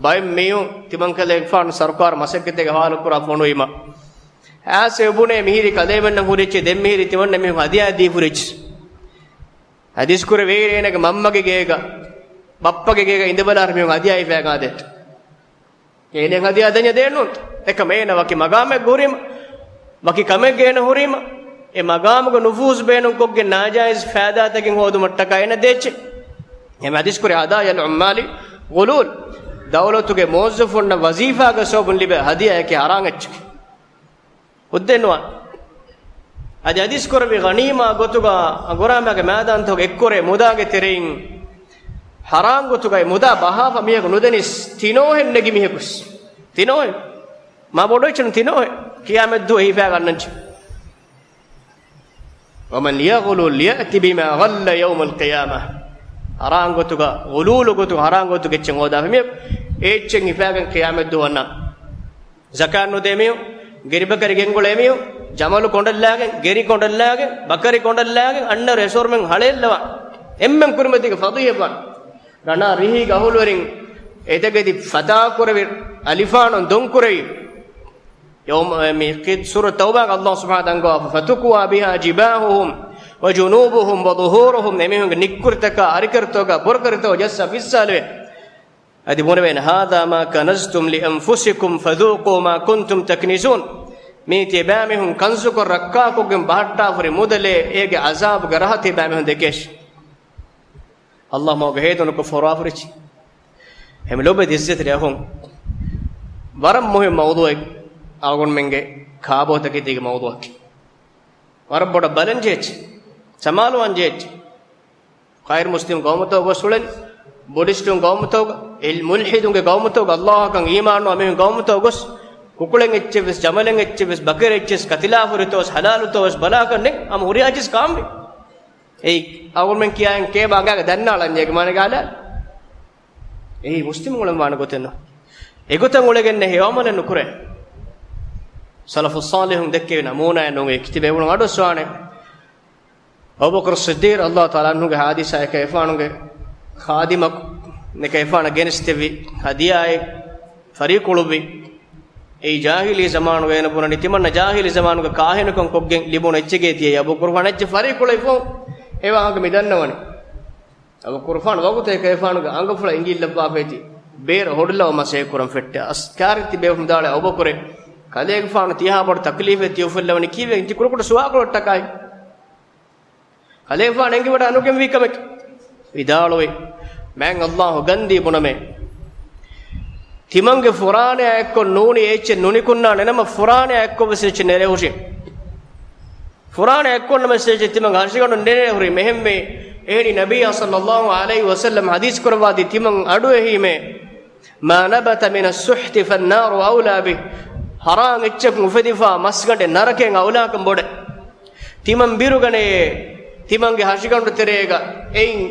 ބައެއް މީހުން ތިމަންކަލޭގެފާނު ސަރުކާރު މަސައްކަތެއްގެ ހަވާލު ކުރާ ފޮނުވީމަ، އާސެ އުބުނޭ މިހިރީ ކަލޭމެންނަށް ހުރިއްޗެ، ދެން މިހިރީ ތިމަންނަ މީހުން ހަދިޔާ ދީފުރިއްޗެ. ޙަދީޘް ކުރެވޭ އޭނަގެ މަންމަގެ ގޭގަ، ބައްޕަގެ ގޭގަ އިނދެބަލާ މީހުން ހަދިޔާ ހިފާގާދޭތޯ. އޭނަ ހަދިޔާ ދެންޏަށް ދޭންނޫން. އެކަމް އޭނަ ވަކި މަގާމެއްގަ ހުރީމަ، ވަކި ކަމެއްގަ އޭނަ ހުރީމަ، އެ މަގާމުގެ ނުފޫޒު ބޭނުންކޮށްގެން ނާޖާއިޒް ފައިދާތަކެއް ހޯދުމަށްޓަކާ އޭނަ ދޭއްޗެއް. އެހެން ޙަދީޘް ކުރި ހަދާޔަލް ޢުއްމާލި ޣުލޫލް. ދައުލަތުގެ މުވައްޒަފުންނަށް ވަޒީފާގެ ސަބަބުން ލިބޭ ހަދިޔާއަކީ ހަރާން އެއްޗެކޭ. ހުއްދައެއް ނުވާނެ. އަދި ޙަދީޘް ކުރެއްވި ޣަނީމާ ގޮތުގަ އަނގުރާމައިގެ މައިދާންތަކުގަ އެއްކުރެ މުދާގެ ތެރެއިން ޙަރާން ގޮތުގައި މުދާ ބަހާފަ މީހަކު ނުދެނީސް ތިނޯހެން ނެގި މީހަކުސް. ތިނޯހެން. މާ ބޮޑު އެއްޗެއް ނޫން ތިނޯހެން. ޤިޔާމަތްދުވަހު ހިފާގަންނަންޖެ. ومن يغلل يأت بما غل يوم القيامة. ޙަރާން ގޮތުގަ، ޣުލޫލު ގޮތުގަ، ޙަރާން ގޮތުގެ އެއްޗެއް ހޯދާފަ މީހަކު އެ އެއްޗެއް ހިފާގެން ޤިޔާމަތްދުވަހު ވަންނާނެ. ޒަކާތް ނުދޭ މީހުން، ގިރިބަކަރި ގެންގުޅޭ މީހުން، ޖަމަލު ކޮނޑަށްލާގެން، ގެރި ކޮނޑަށްލާގެން، ބަކަރި ކޮނޑަށްލާގެން، އަންނަ ރެސޯޓްމެން ހަޅޭއްލަވާ. އެންމެން ކުރިމަތީގެ ފަޟީޙަތްވާން. ރަނާ ރިހީގެ އަހުލުވެރިން އެތަކެތި ފަތާކުރެވި، އަލިފާނުން ދޮންކުރެވި. ޔައުމު، މި ޤި-، ސޫރަ ތައުބާގަ ﷲ ސުބްޙާނަހޫ ދަންގަވާފަ، فتكوى بها جباههم وجنوبهم وظهورهم، އެމީހުންގެ ނިއްކުރިތަކާ، އަރިކަރިތަކާ، ބުރަކަރިތަކާ ޖައްސާ ފިއްސާލެވޭ. އަދި ބުނެވޭނެ، هذا ما كنزتم لأنفسكم فذوقوا ما كنتم تكنزون. މީ ތިބާމީހުން ކަންޒުކޮށް ރައްކާކޮށްގެން ބަހައްޓާފަ ހުރި މުދަލޭ، އޭގެ ޢަޒާބުގެ ރަހަ ތިބާމީހުން ދެކޭށި. ﷲ މަގުގަ ހޭދަ ނުކޮށްފަ ފޮރުވާފަ ހުރިއްޖެ. އެހެން ލޮބުވެތި ޢިއްޒަތްތެރި އަޚުން، ވަރަށް މުހިންމު މައުޟޫޢެއް އަޅުގަނޑުމެންގެ ކާބޯތަކެތީގެ މައުޟޫޢަކީ. ވަރަށް ބޮޑަށް ބަލަން ޖެހޭ އެއްޗެއް، ސަމާލުވާން ޖެހޭ އެއްޗެއް. ޣައިރު މުސްލިމް ޤައުމުތަކުގަ ގޮސް އުޅެން، ބުޑިސްޓުން ޤައުމުތަކުގަ، އެ މުލްޙިދުންގެ ގައުމުތަކުގަ އައްލާހަކަށް އީމާންނުވާ މީހުން ގައުމުތަކު ގޮސް، ކުކުޅެއް އެއްޗެއް ވެސް، ޖަމަލެއް އެއްޗެއް ވެސް، ބަކަރެއް އެއްޗެއް ވެސް، ކަތިލާފުރިތޯ ވެސް، ހަލާލުތޯ ވެސް ބަލާކަށް ނެތް، ހަމަ ހުރިހާ އެއްޗެއް ކާންވި. އެއީ އަޅުގަނޑުމެން ކިޔާއިން ކޭބާ ގާގަ ދަންނާޅަން އޭގެ މާނަ ގާލާ. އެއީ މުސްލިމުން އުޅެން ވާނެ ގޮތެއް ނޫން. އެގޮތަށް އުޅެގެން ހެޔޮ ޢަމަލެއް ނުކުރޭ. ސަލަފުއް ޞާލިޙުން ދެއްކެވި ނަމޫނާއެއް ނޫން އެއީ. ތިބޭފުޅުން އަޑުއައްސަވާނެ. އަބޫބަކުރު ޞިއްދީޤް ރަޟިޔަﷲ ތަޢާލާ ޢަންހުގެ ޙާދިސާއަކަށް އެފާނުގެ ޚާދިމަކު ނެކަ އެފާނަށް ގެނެސްދެއްވި ހަދިޔާއެއް ފަރީކުޅުއްވި. އެއީ ޖާހިލީ ޒަމާނުގަ އޭނަ ބުނަނީ ތިމަންނަ ޖާހިލީ ޒަމާނުގަ ކާހިނުކަން ކޮށްގެން ލިބުނު އެއްޗެކޭ ތިޔަ އަބޫބަކުރު އެއްޗެއް ފަރީކުޅައިފަ އެ ވާހަކަ މި ދަންނަވަނީ. އަބޫބަކުރު ވަގުތެއް އެފާނުގެ އަނގަފުޅަށް އިނގިލި ލައްވާފައިތި ބޭރަށް ހޮޑުލައްވަމާ ސޭކުރަން ފެއްޓެ. އަސްކާރި ތިބޭފުޅުން ދާޅެ އަބޫބަކުރެ ކަލޭގެފާނު ތިހާ ބޮޑު ތަކްލީފެއް ތިއުފުއްލަވަނީ ކީއްވެ ތި ކުރުކުޑަ ސުވާކޮޅަށްޓަކާއި. ކަލޭގެފާނު އެނގިވަޑަ އަނުގެންވީ ކަމެއް ވިދާޅުވި. މާތް އައްލާހު ގަންދީ ބުނަމޭ. ތިމަންގެ ފުރާނަޔާ އެއްކޮށް ނޫނީ އެއްޗެއް ނުނިކުންނާނެ ނަމަ ފުރާނަޔާ އެއްކޮށް ވެސް އެއްޗެއް ނެރެހުށި. ފުރާނަޔާ އެއްކޮށް ނަމަ ވެސް އެއްޗެއް ތިމަން ހަށިގަނޑު ނެރެހުރި މެހެންމެ. އެހެނީ ނަބިއްޔާ ޞައްލައްލާހު ޢަލައިހި ވަސައްލަމް ޙަދީޘް ކުރައްވާދީ ތިމަން އަޑުއެހީމޭ. ما نبت من السحت فالنار أولى به. ޙަރާން އެއްޗަކުން އުފެދިފާ މަސްގަނޑެއް ނަރަކައިން އައުލާކަން ބޮޑެ. ތިމަން ބިރުގަނޭ، ތިމަންގެ ހަށިގަނޑު ތެރޭގަ އެއިން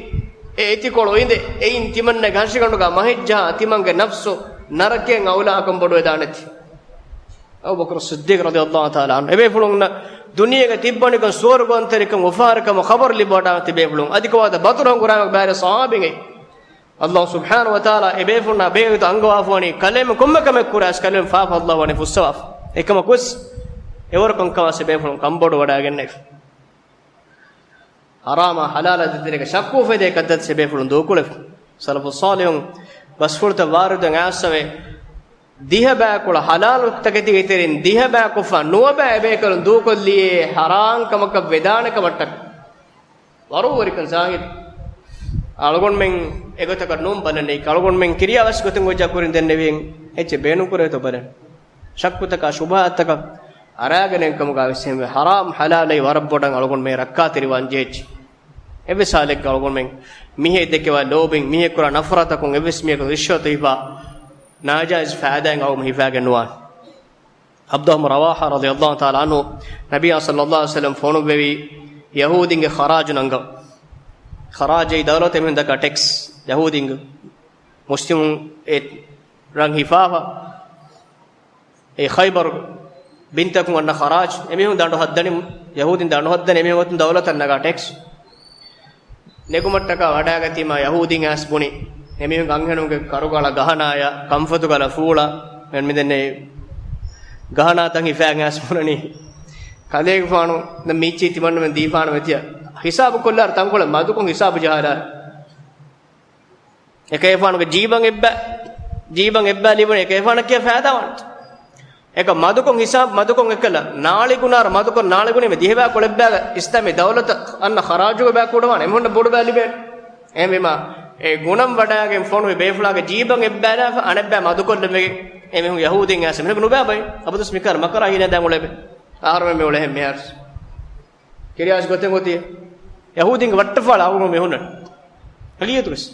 އެ އެތިކޮޅު އިނދެ، އެއިން ތިމަންނަގެ ހަށިގަނޑުގަ މަހެއްޖަހާ ތިމަންގެ ނަފްސު ނަރަކައިން އައުލާކަން ބޮޑުވެދާނެތި. އަބޫބަކުރު ޞިއްދީޤް ރަޟިޔަﷲ ތަޢާލާ ޢަންހު އެބޭފުޅުންނަށް ދުނިޔޭގަ ތިއްބަނިކަން ސުވަރުގަވަންތެރިކަން އުފާވެރިކަމަށް ޚަބަރު ލިބިވަޑާ ތިބޭފުޅުން އަދި ކޮބާތަ ބަތުރު ހަނގުރާމަ ބައިވެރި ޞަޙާބީންގެ ﷲ ސުބްޙާނަހޫ ވަތަޢާލާ އެބޭފުޅުންނާ ބެހޭގޮތަށް އަންގަވާފަވަނީ ކަލޭމެން ކޮންމެ ކަމެއް ކުރާސް ކަލޭމެން ފާފަ ﷲ ވަނީ ފުއްސަވާފަ. އެކަމަކުވެސް އެވަރު ކަންކަމާ އެބޭފުޅުން ކަންބޮޑުވަޑައިގެންނެވި. ޙަރާމާ ޙަލާލާ ދޭތެރޭގަ ޝައްކު އުފެދޭ ކަންތައް އެބޭފުޅުން ދޫކުޅެފަ. ސަލަފުއް ޞާލިޙުން ބަސްފުޅުތައް ވާރިދުވެ އައިސްފަވޭ. ދިހަ ބައިކުޅަ ޙަލާލު ތަކެތީގެ ތެރެއިން ދިހަ ބައި ކޮށްފަ ނުވަ ބައި އެބޭކަލުން ދޫކޮށްލީއޭ ޙަރާން ކަމަކަށް ވެދާނެ ކަމަށްޓަކައި. ވަރުވެރިކަން ޒާހިރު. އަޅުގަނޑުމެން އެގޮތަކަށް ނޫން ބަލަނީ. އަޅުގަނޑުމެން ކިރިޔާވެސް ގޮތުން ގޮތްޖާ ކުރިން ދެންނެވިއިން އެއްޗެއް ބޭނުންކުރޭތޯ ބަލަން. ޝައްކުތަކާ ޝުބުހާތަކަށް އަރާގެނެއް ކަމުގަ ވެސް އެންމެ ޙަރާމް ޙަލާލަށް ވަރަށް ބޮޑަށް އަޅުގަނޑުމެން ރައްކާތެރިވާން ޖެހިއްޖެ. އެއްވެސް ޙާލެއްގަ އަޅުގަނޑުމެން މީހެއް ދެކެވާ ލޯބިން، މީހެއް ކުރާ ނަފްރަތަކުން އެއްވެސް މީހަކު ރިޝްވަތު ހިފާ، ނާޖާއިޒް ފައިދާއެއް އަޅުގަނޑު ހިފާގެން ނުވާނެ. ޢަބްދުﷲ ބިން ރަވާޙާ ރަޟިޔަﷲ ތަޢާލާ ޢަންހު ނަބިއްޔާ ޞައްލައްލާހު ޢަލައިހި ވަސައްލަމް ފޮނުއްވެވީ ޔަހޫދީންގެ ޚަރާޖު ނަންގަ. ޚަރާޖައީ ދައުލަތު އެމީހުން ދައްކާ ޓެކްސް. ޔަހޫދީންގެ މުސްލިމުން އެ ރަން ހިފާފަ. އެ ޚައިބަރު ބިންތަކުން އަންނަ ޚަރާޖު. އެމީހުން ދަނޑު ހައްދަނީ، ޔަހޫދީން ދަނޑު ހައްދަނީ އެމީހުން އޮތުން ދައުލަތަށް ނަގާ ޓެކްސް. ނެގުމަށްޓަކާ ވަޑާގަތީމާ ޔަހޫދީން އައިސް ބުނި، އެމީހުން އަންހެނުންގެ ކަރުގަޅަށް ގަހަނާޔަށް، ކަންފަތުގަޅަށް ފޫޅަށް، މިދެންނެވި ގަހަނާތައް ހިފާގެން އައިސް ބުނަނީ. ކަލޭގެފާނު ދެން މީއްޗީ ތިމަންނަމެން ދީފާނަމޭ ތިޔަ. ހިސާބު ކޮށްލާ ތަންކޮޅެއް މަދުކޮށް ހިސާބު ޖަހާލާ. އެކަލޭގެފާނުގެ ޖީބަށް އެއްބަ، ޖީބަށް އެއްބަ ލިބުނީ އެކަލޭގެފާނަށް ކިޔާ ފައިދާވާނެތަ؟ އެކަ މަދުކޮށް ހިސާބު، މަދުކޮށް އެކަލަ ނާޅި ގުނާރަ މަދުކޮށް ނާޅި ގުނީމަ ދިހަ ބައި ކޮޅެއްބާގަ އިސްތާމީ ދައުލަތަށް އަންނަ ޚަރާޖުގެ ބައި ކުޑަވާނެ އެމީހުންނަށް ބޮޑު ބައި ލިބޭނެ. އެހެންވީމާ އެ ގުނަން ވަޑާގެން ފޮނުވި ބޭފުޅާގެ ޖީބަށް އެއްބައި ލާފަ އަނެއްބައި މަދުކޮށްލެވިގެން އެމީހުން ޔަހޫދީން އައިސް އެމީހުން ނުބައި ބައި. އަބަދުވެސް މިކަހަލަ މަކަރާ ހީނަދާ އުޅޭ ބައި. އަހަރުމެން މި އުޅޭ ހެން މިހާރު. ކިރިޔާސް ގޮތެއް އޮތީ. ޔަހޫދީންގެ ވައްޓަފާޅަ އަހުރު މިހުންނަން. ހަގީގަތުވެސް.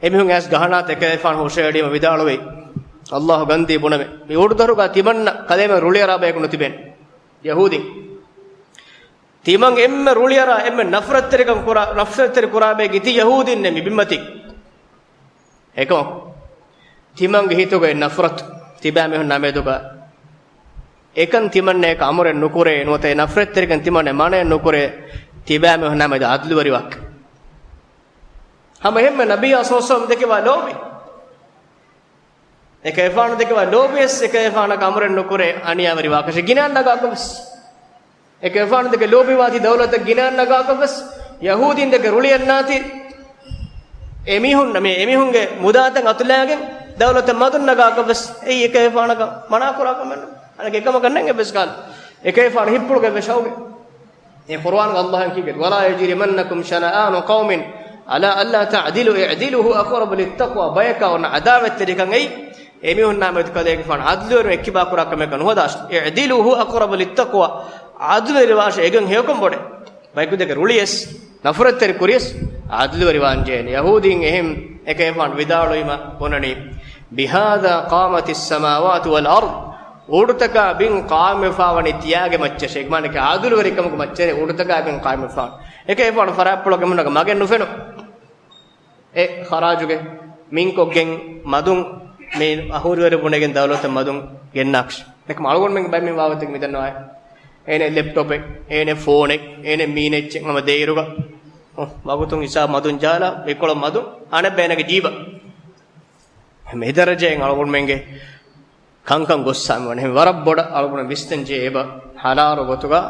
އެމީހުން އައިސް ގަހަނާތައް އެކަލޭގެފާނު ހުށައެޅީމަ ވިދާޅުވި، ﷲ ގަންދީ ބުނަމޭ. މި އުޑުދަރުގަ ތިމަންނަ ކަލޭމެން ރުޅިއަރާ ބަޔަކު ނުތިބޭނެ. ޔަހޫދީން. ތިމަން އެންމެ ރުޅިއަރާ، އެންމެ ނަފްރަތްތެރިކަން ކުރާ، ނަފްރަތްތެރި ކުރާ ބަޔަކީ ތި ޔަހޫދީންނޭ މި ބިންމަތީ. އެކަމަކު، ތިމަންގެ ހިތުގައި ނަފްރަތު ތިބާމީހުންނާ މެދުގަ އެކަން ތިމަންނައަކަށް އަމުރެއް ނުކުރޭ، ނުވަތަ އެ ނަފްރަތްތެރިކަން ތިމަންނަ މަނައެއް ނުކުރޭ، ތިބާމީހުންނާ މެދު ޢަދްލުވެރިވާކަށް. ހަމަ އެހެންމެ ނަބިއްޔާ ޞައްލައްލާހު ޢަލައިހި ވަސައްލަމް ދެކެވާ ލޯބި. އެކަލޭގެފާނު ދެކެވާ ލޯބިވެސް އެކަލޭގެފާނަކަށް އަމުރެއް ނުކުރޭ އަނިޔާވެރިވާކަށެއް ގިނައިން ނަގާކަށްވެސް. އެކަލޭގެފާނު ދެކެ ލޯބިވާތީ ދައުލަތަށް ގިނައިން ނަގާކަށްވެސް، ޔަހޫދީން ދެކެ ރުޅިއަންނާތީ އެމީހުން، މި އެމީހުންގެ މުދާތައް އަތުލާގެން ދައުލަތަށް މަދުން ނަގާކަށްވެސް، އެއީ އެކަލޭގެފާނަކަށް މަނާކުރާ ކަމެއް ނޫން. އަނެއް އެކަމަކަށް ނެތް އެއްވެސް ކާލަ. އެކަލޭގެފާނު ހިތްޕުޅުގައި ވެސް ހައުގެ. އެ ޤުރުއާނުގަ ﷲ ކީކޭ؟ ولا يجرمنكم شنآن قوم على ألا تعدلوا اعدلوا هو أقرب للتقوى. ބަޔަކާ އޮންނަ ޢަދާވަތްތެރިކަން އެއީ، އެމީހުންނާ މެދު ކަލޭގެފާނު ޢަދްލުވެރިވެ އެއްކިބާ ކުރާ ކަމެއް ނުހަދާށޭ. اعدلوا هو أقرب للتقوى. ޢަދްލުވެރިވާށޭ، އެގެން ހެޔޮކަން ބޮޑޭ. ބަޔަކު ދެކެ ރުޅިޔަސް، ނަފްރަތްތެރި ކުރިޔަސް އަދުލުވެރިވާންޖެހޭނެ. ޔަހޫދީން އެހެން އެކައިފާން ވިދާޅުވީމަ ބުނަނީ، "بِهَذَا قَامَتِ السَّمَاوَاتُ وَالْأَرْضُ." އުޑުތަކާ ބިން ޤާއިމްވެފާވަނީ ތިޔާގެ މައްޗަށޭ. މާނަކީ އަދުލުވެރިކަމުގެ މައްޗަށޭ އުޑުތަކާ ބިން ޤާއިމްވެފާވަނީ. އެކައިފާނު ފަރާތްޕުޅަކު އެމީހުންނަކަށް މަގެއް ނުފެނު. އެ ޚަރާޖުގެ މިންކޮށްގެން މަދުން މި އަހުރިވަރު ބުނެގެން ދައުލަތަށް މަދުން ގެންނާކަށް. ދެކެ އަޅުގަނޑުމެންގެ ބައެއް މި ވާގޮތެއް މިދަންނަވާ. އޭނެ ލެޕްޓޮޕެއް، އޭނެ ފޯނެއް، އޭނެ މީނެއްޗެއް ހަމަ ދޭއިރުގަ. އޮ، ވަގުތުން ހިސާބު މަދުން ޖާލާ، މިކޮޅަށް މަދުން އަނެއް ބޭނަގެ ޖީބަށް. މި ދަރަޖައިން އަޅުގަނޑުމެންގެ ކަންކަން ގޮއްސާމި ވަނީ. ވަރަށް ބޮޑަށް އަޅުގަނޑު ވިސްނަންޖެހޭ އެބަ ޙަލާލު ގޮތުގަ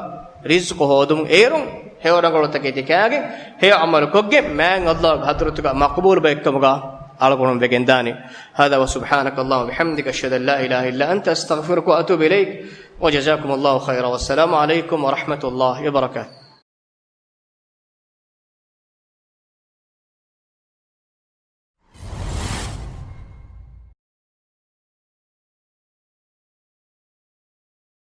ރިޒްޤު ހޯދުން އޭރުން ހެޔޮ ރަނގަޅުތަކެތި ކާގެން ހެޔޮ ޢަމަލު ކޮށްގެން މާތް ﷲ ގެ ޙަޟްރަތުގަ މަޤްބޫލު ބައެއްކަމުގަ އަޅުގަނޑު ވެގެންދާނެ. هذا وسبحانك اللهم وبحمدك أشهد أن لا إله إلا أنت أستغفرك وأتوب إليك وجزاكم الله خيرا والسلام عليكم ورحمة الله وبركاته.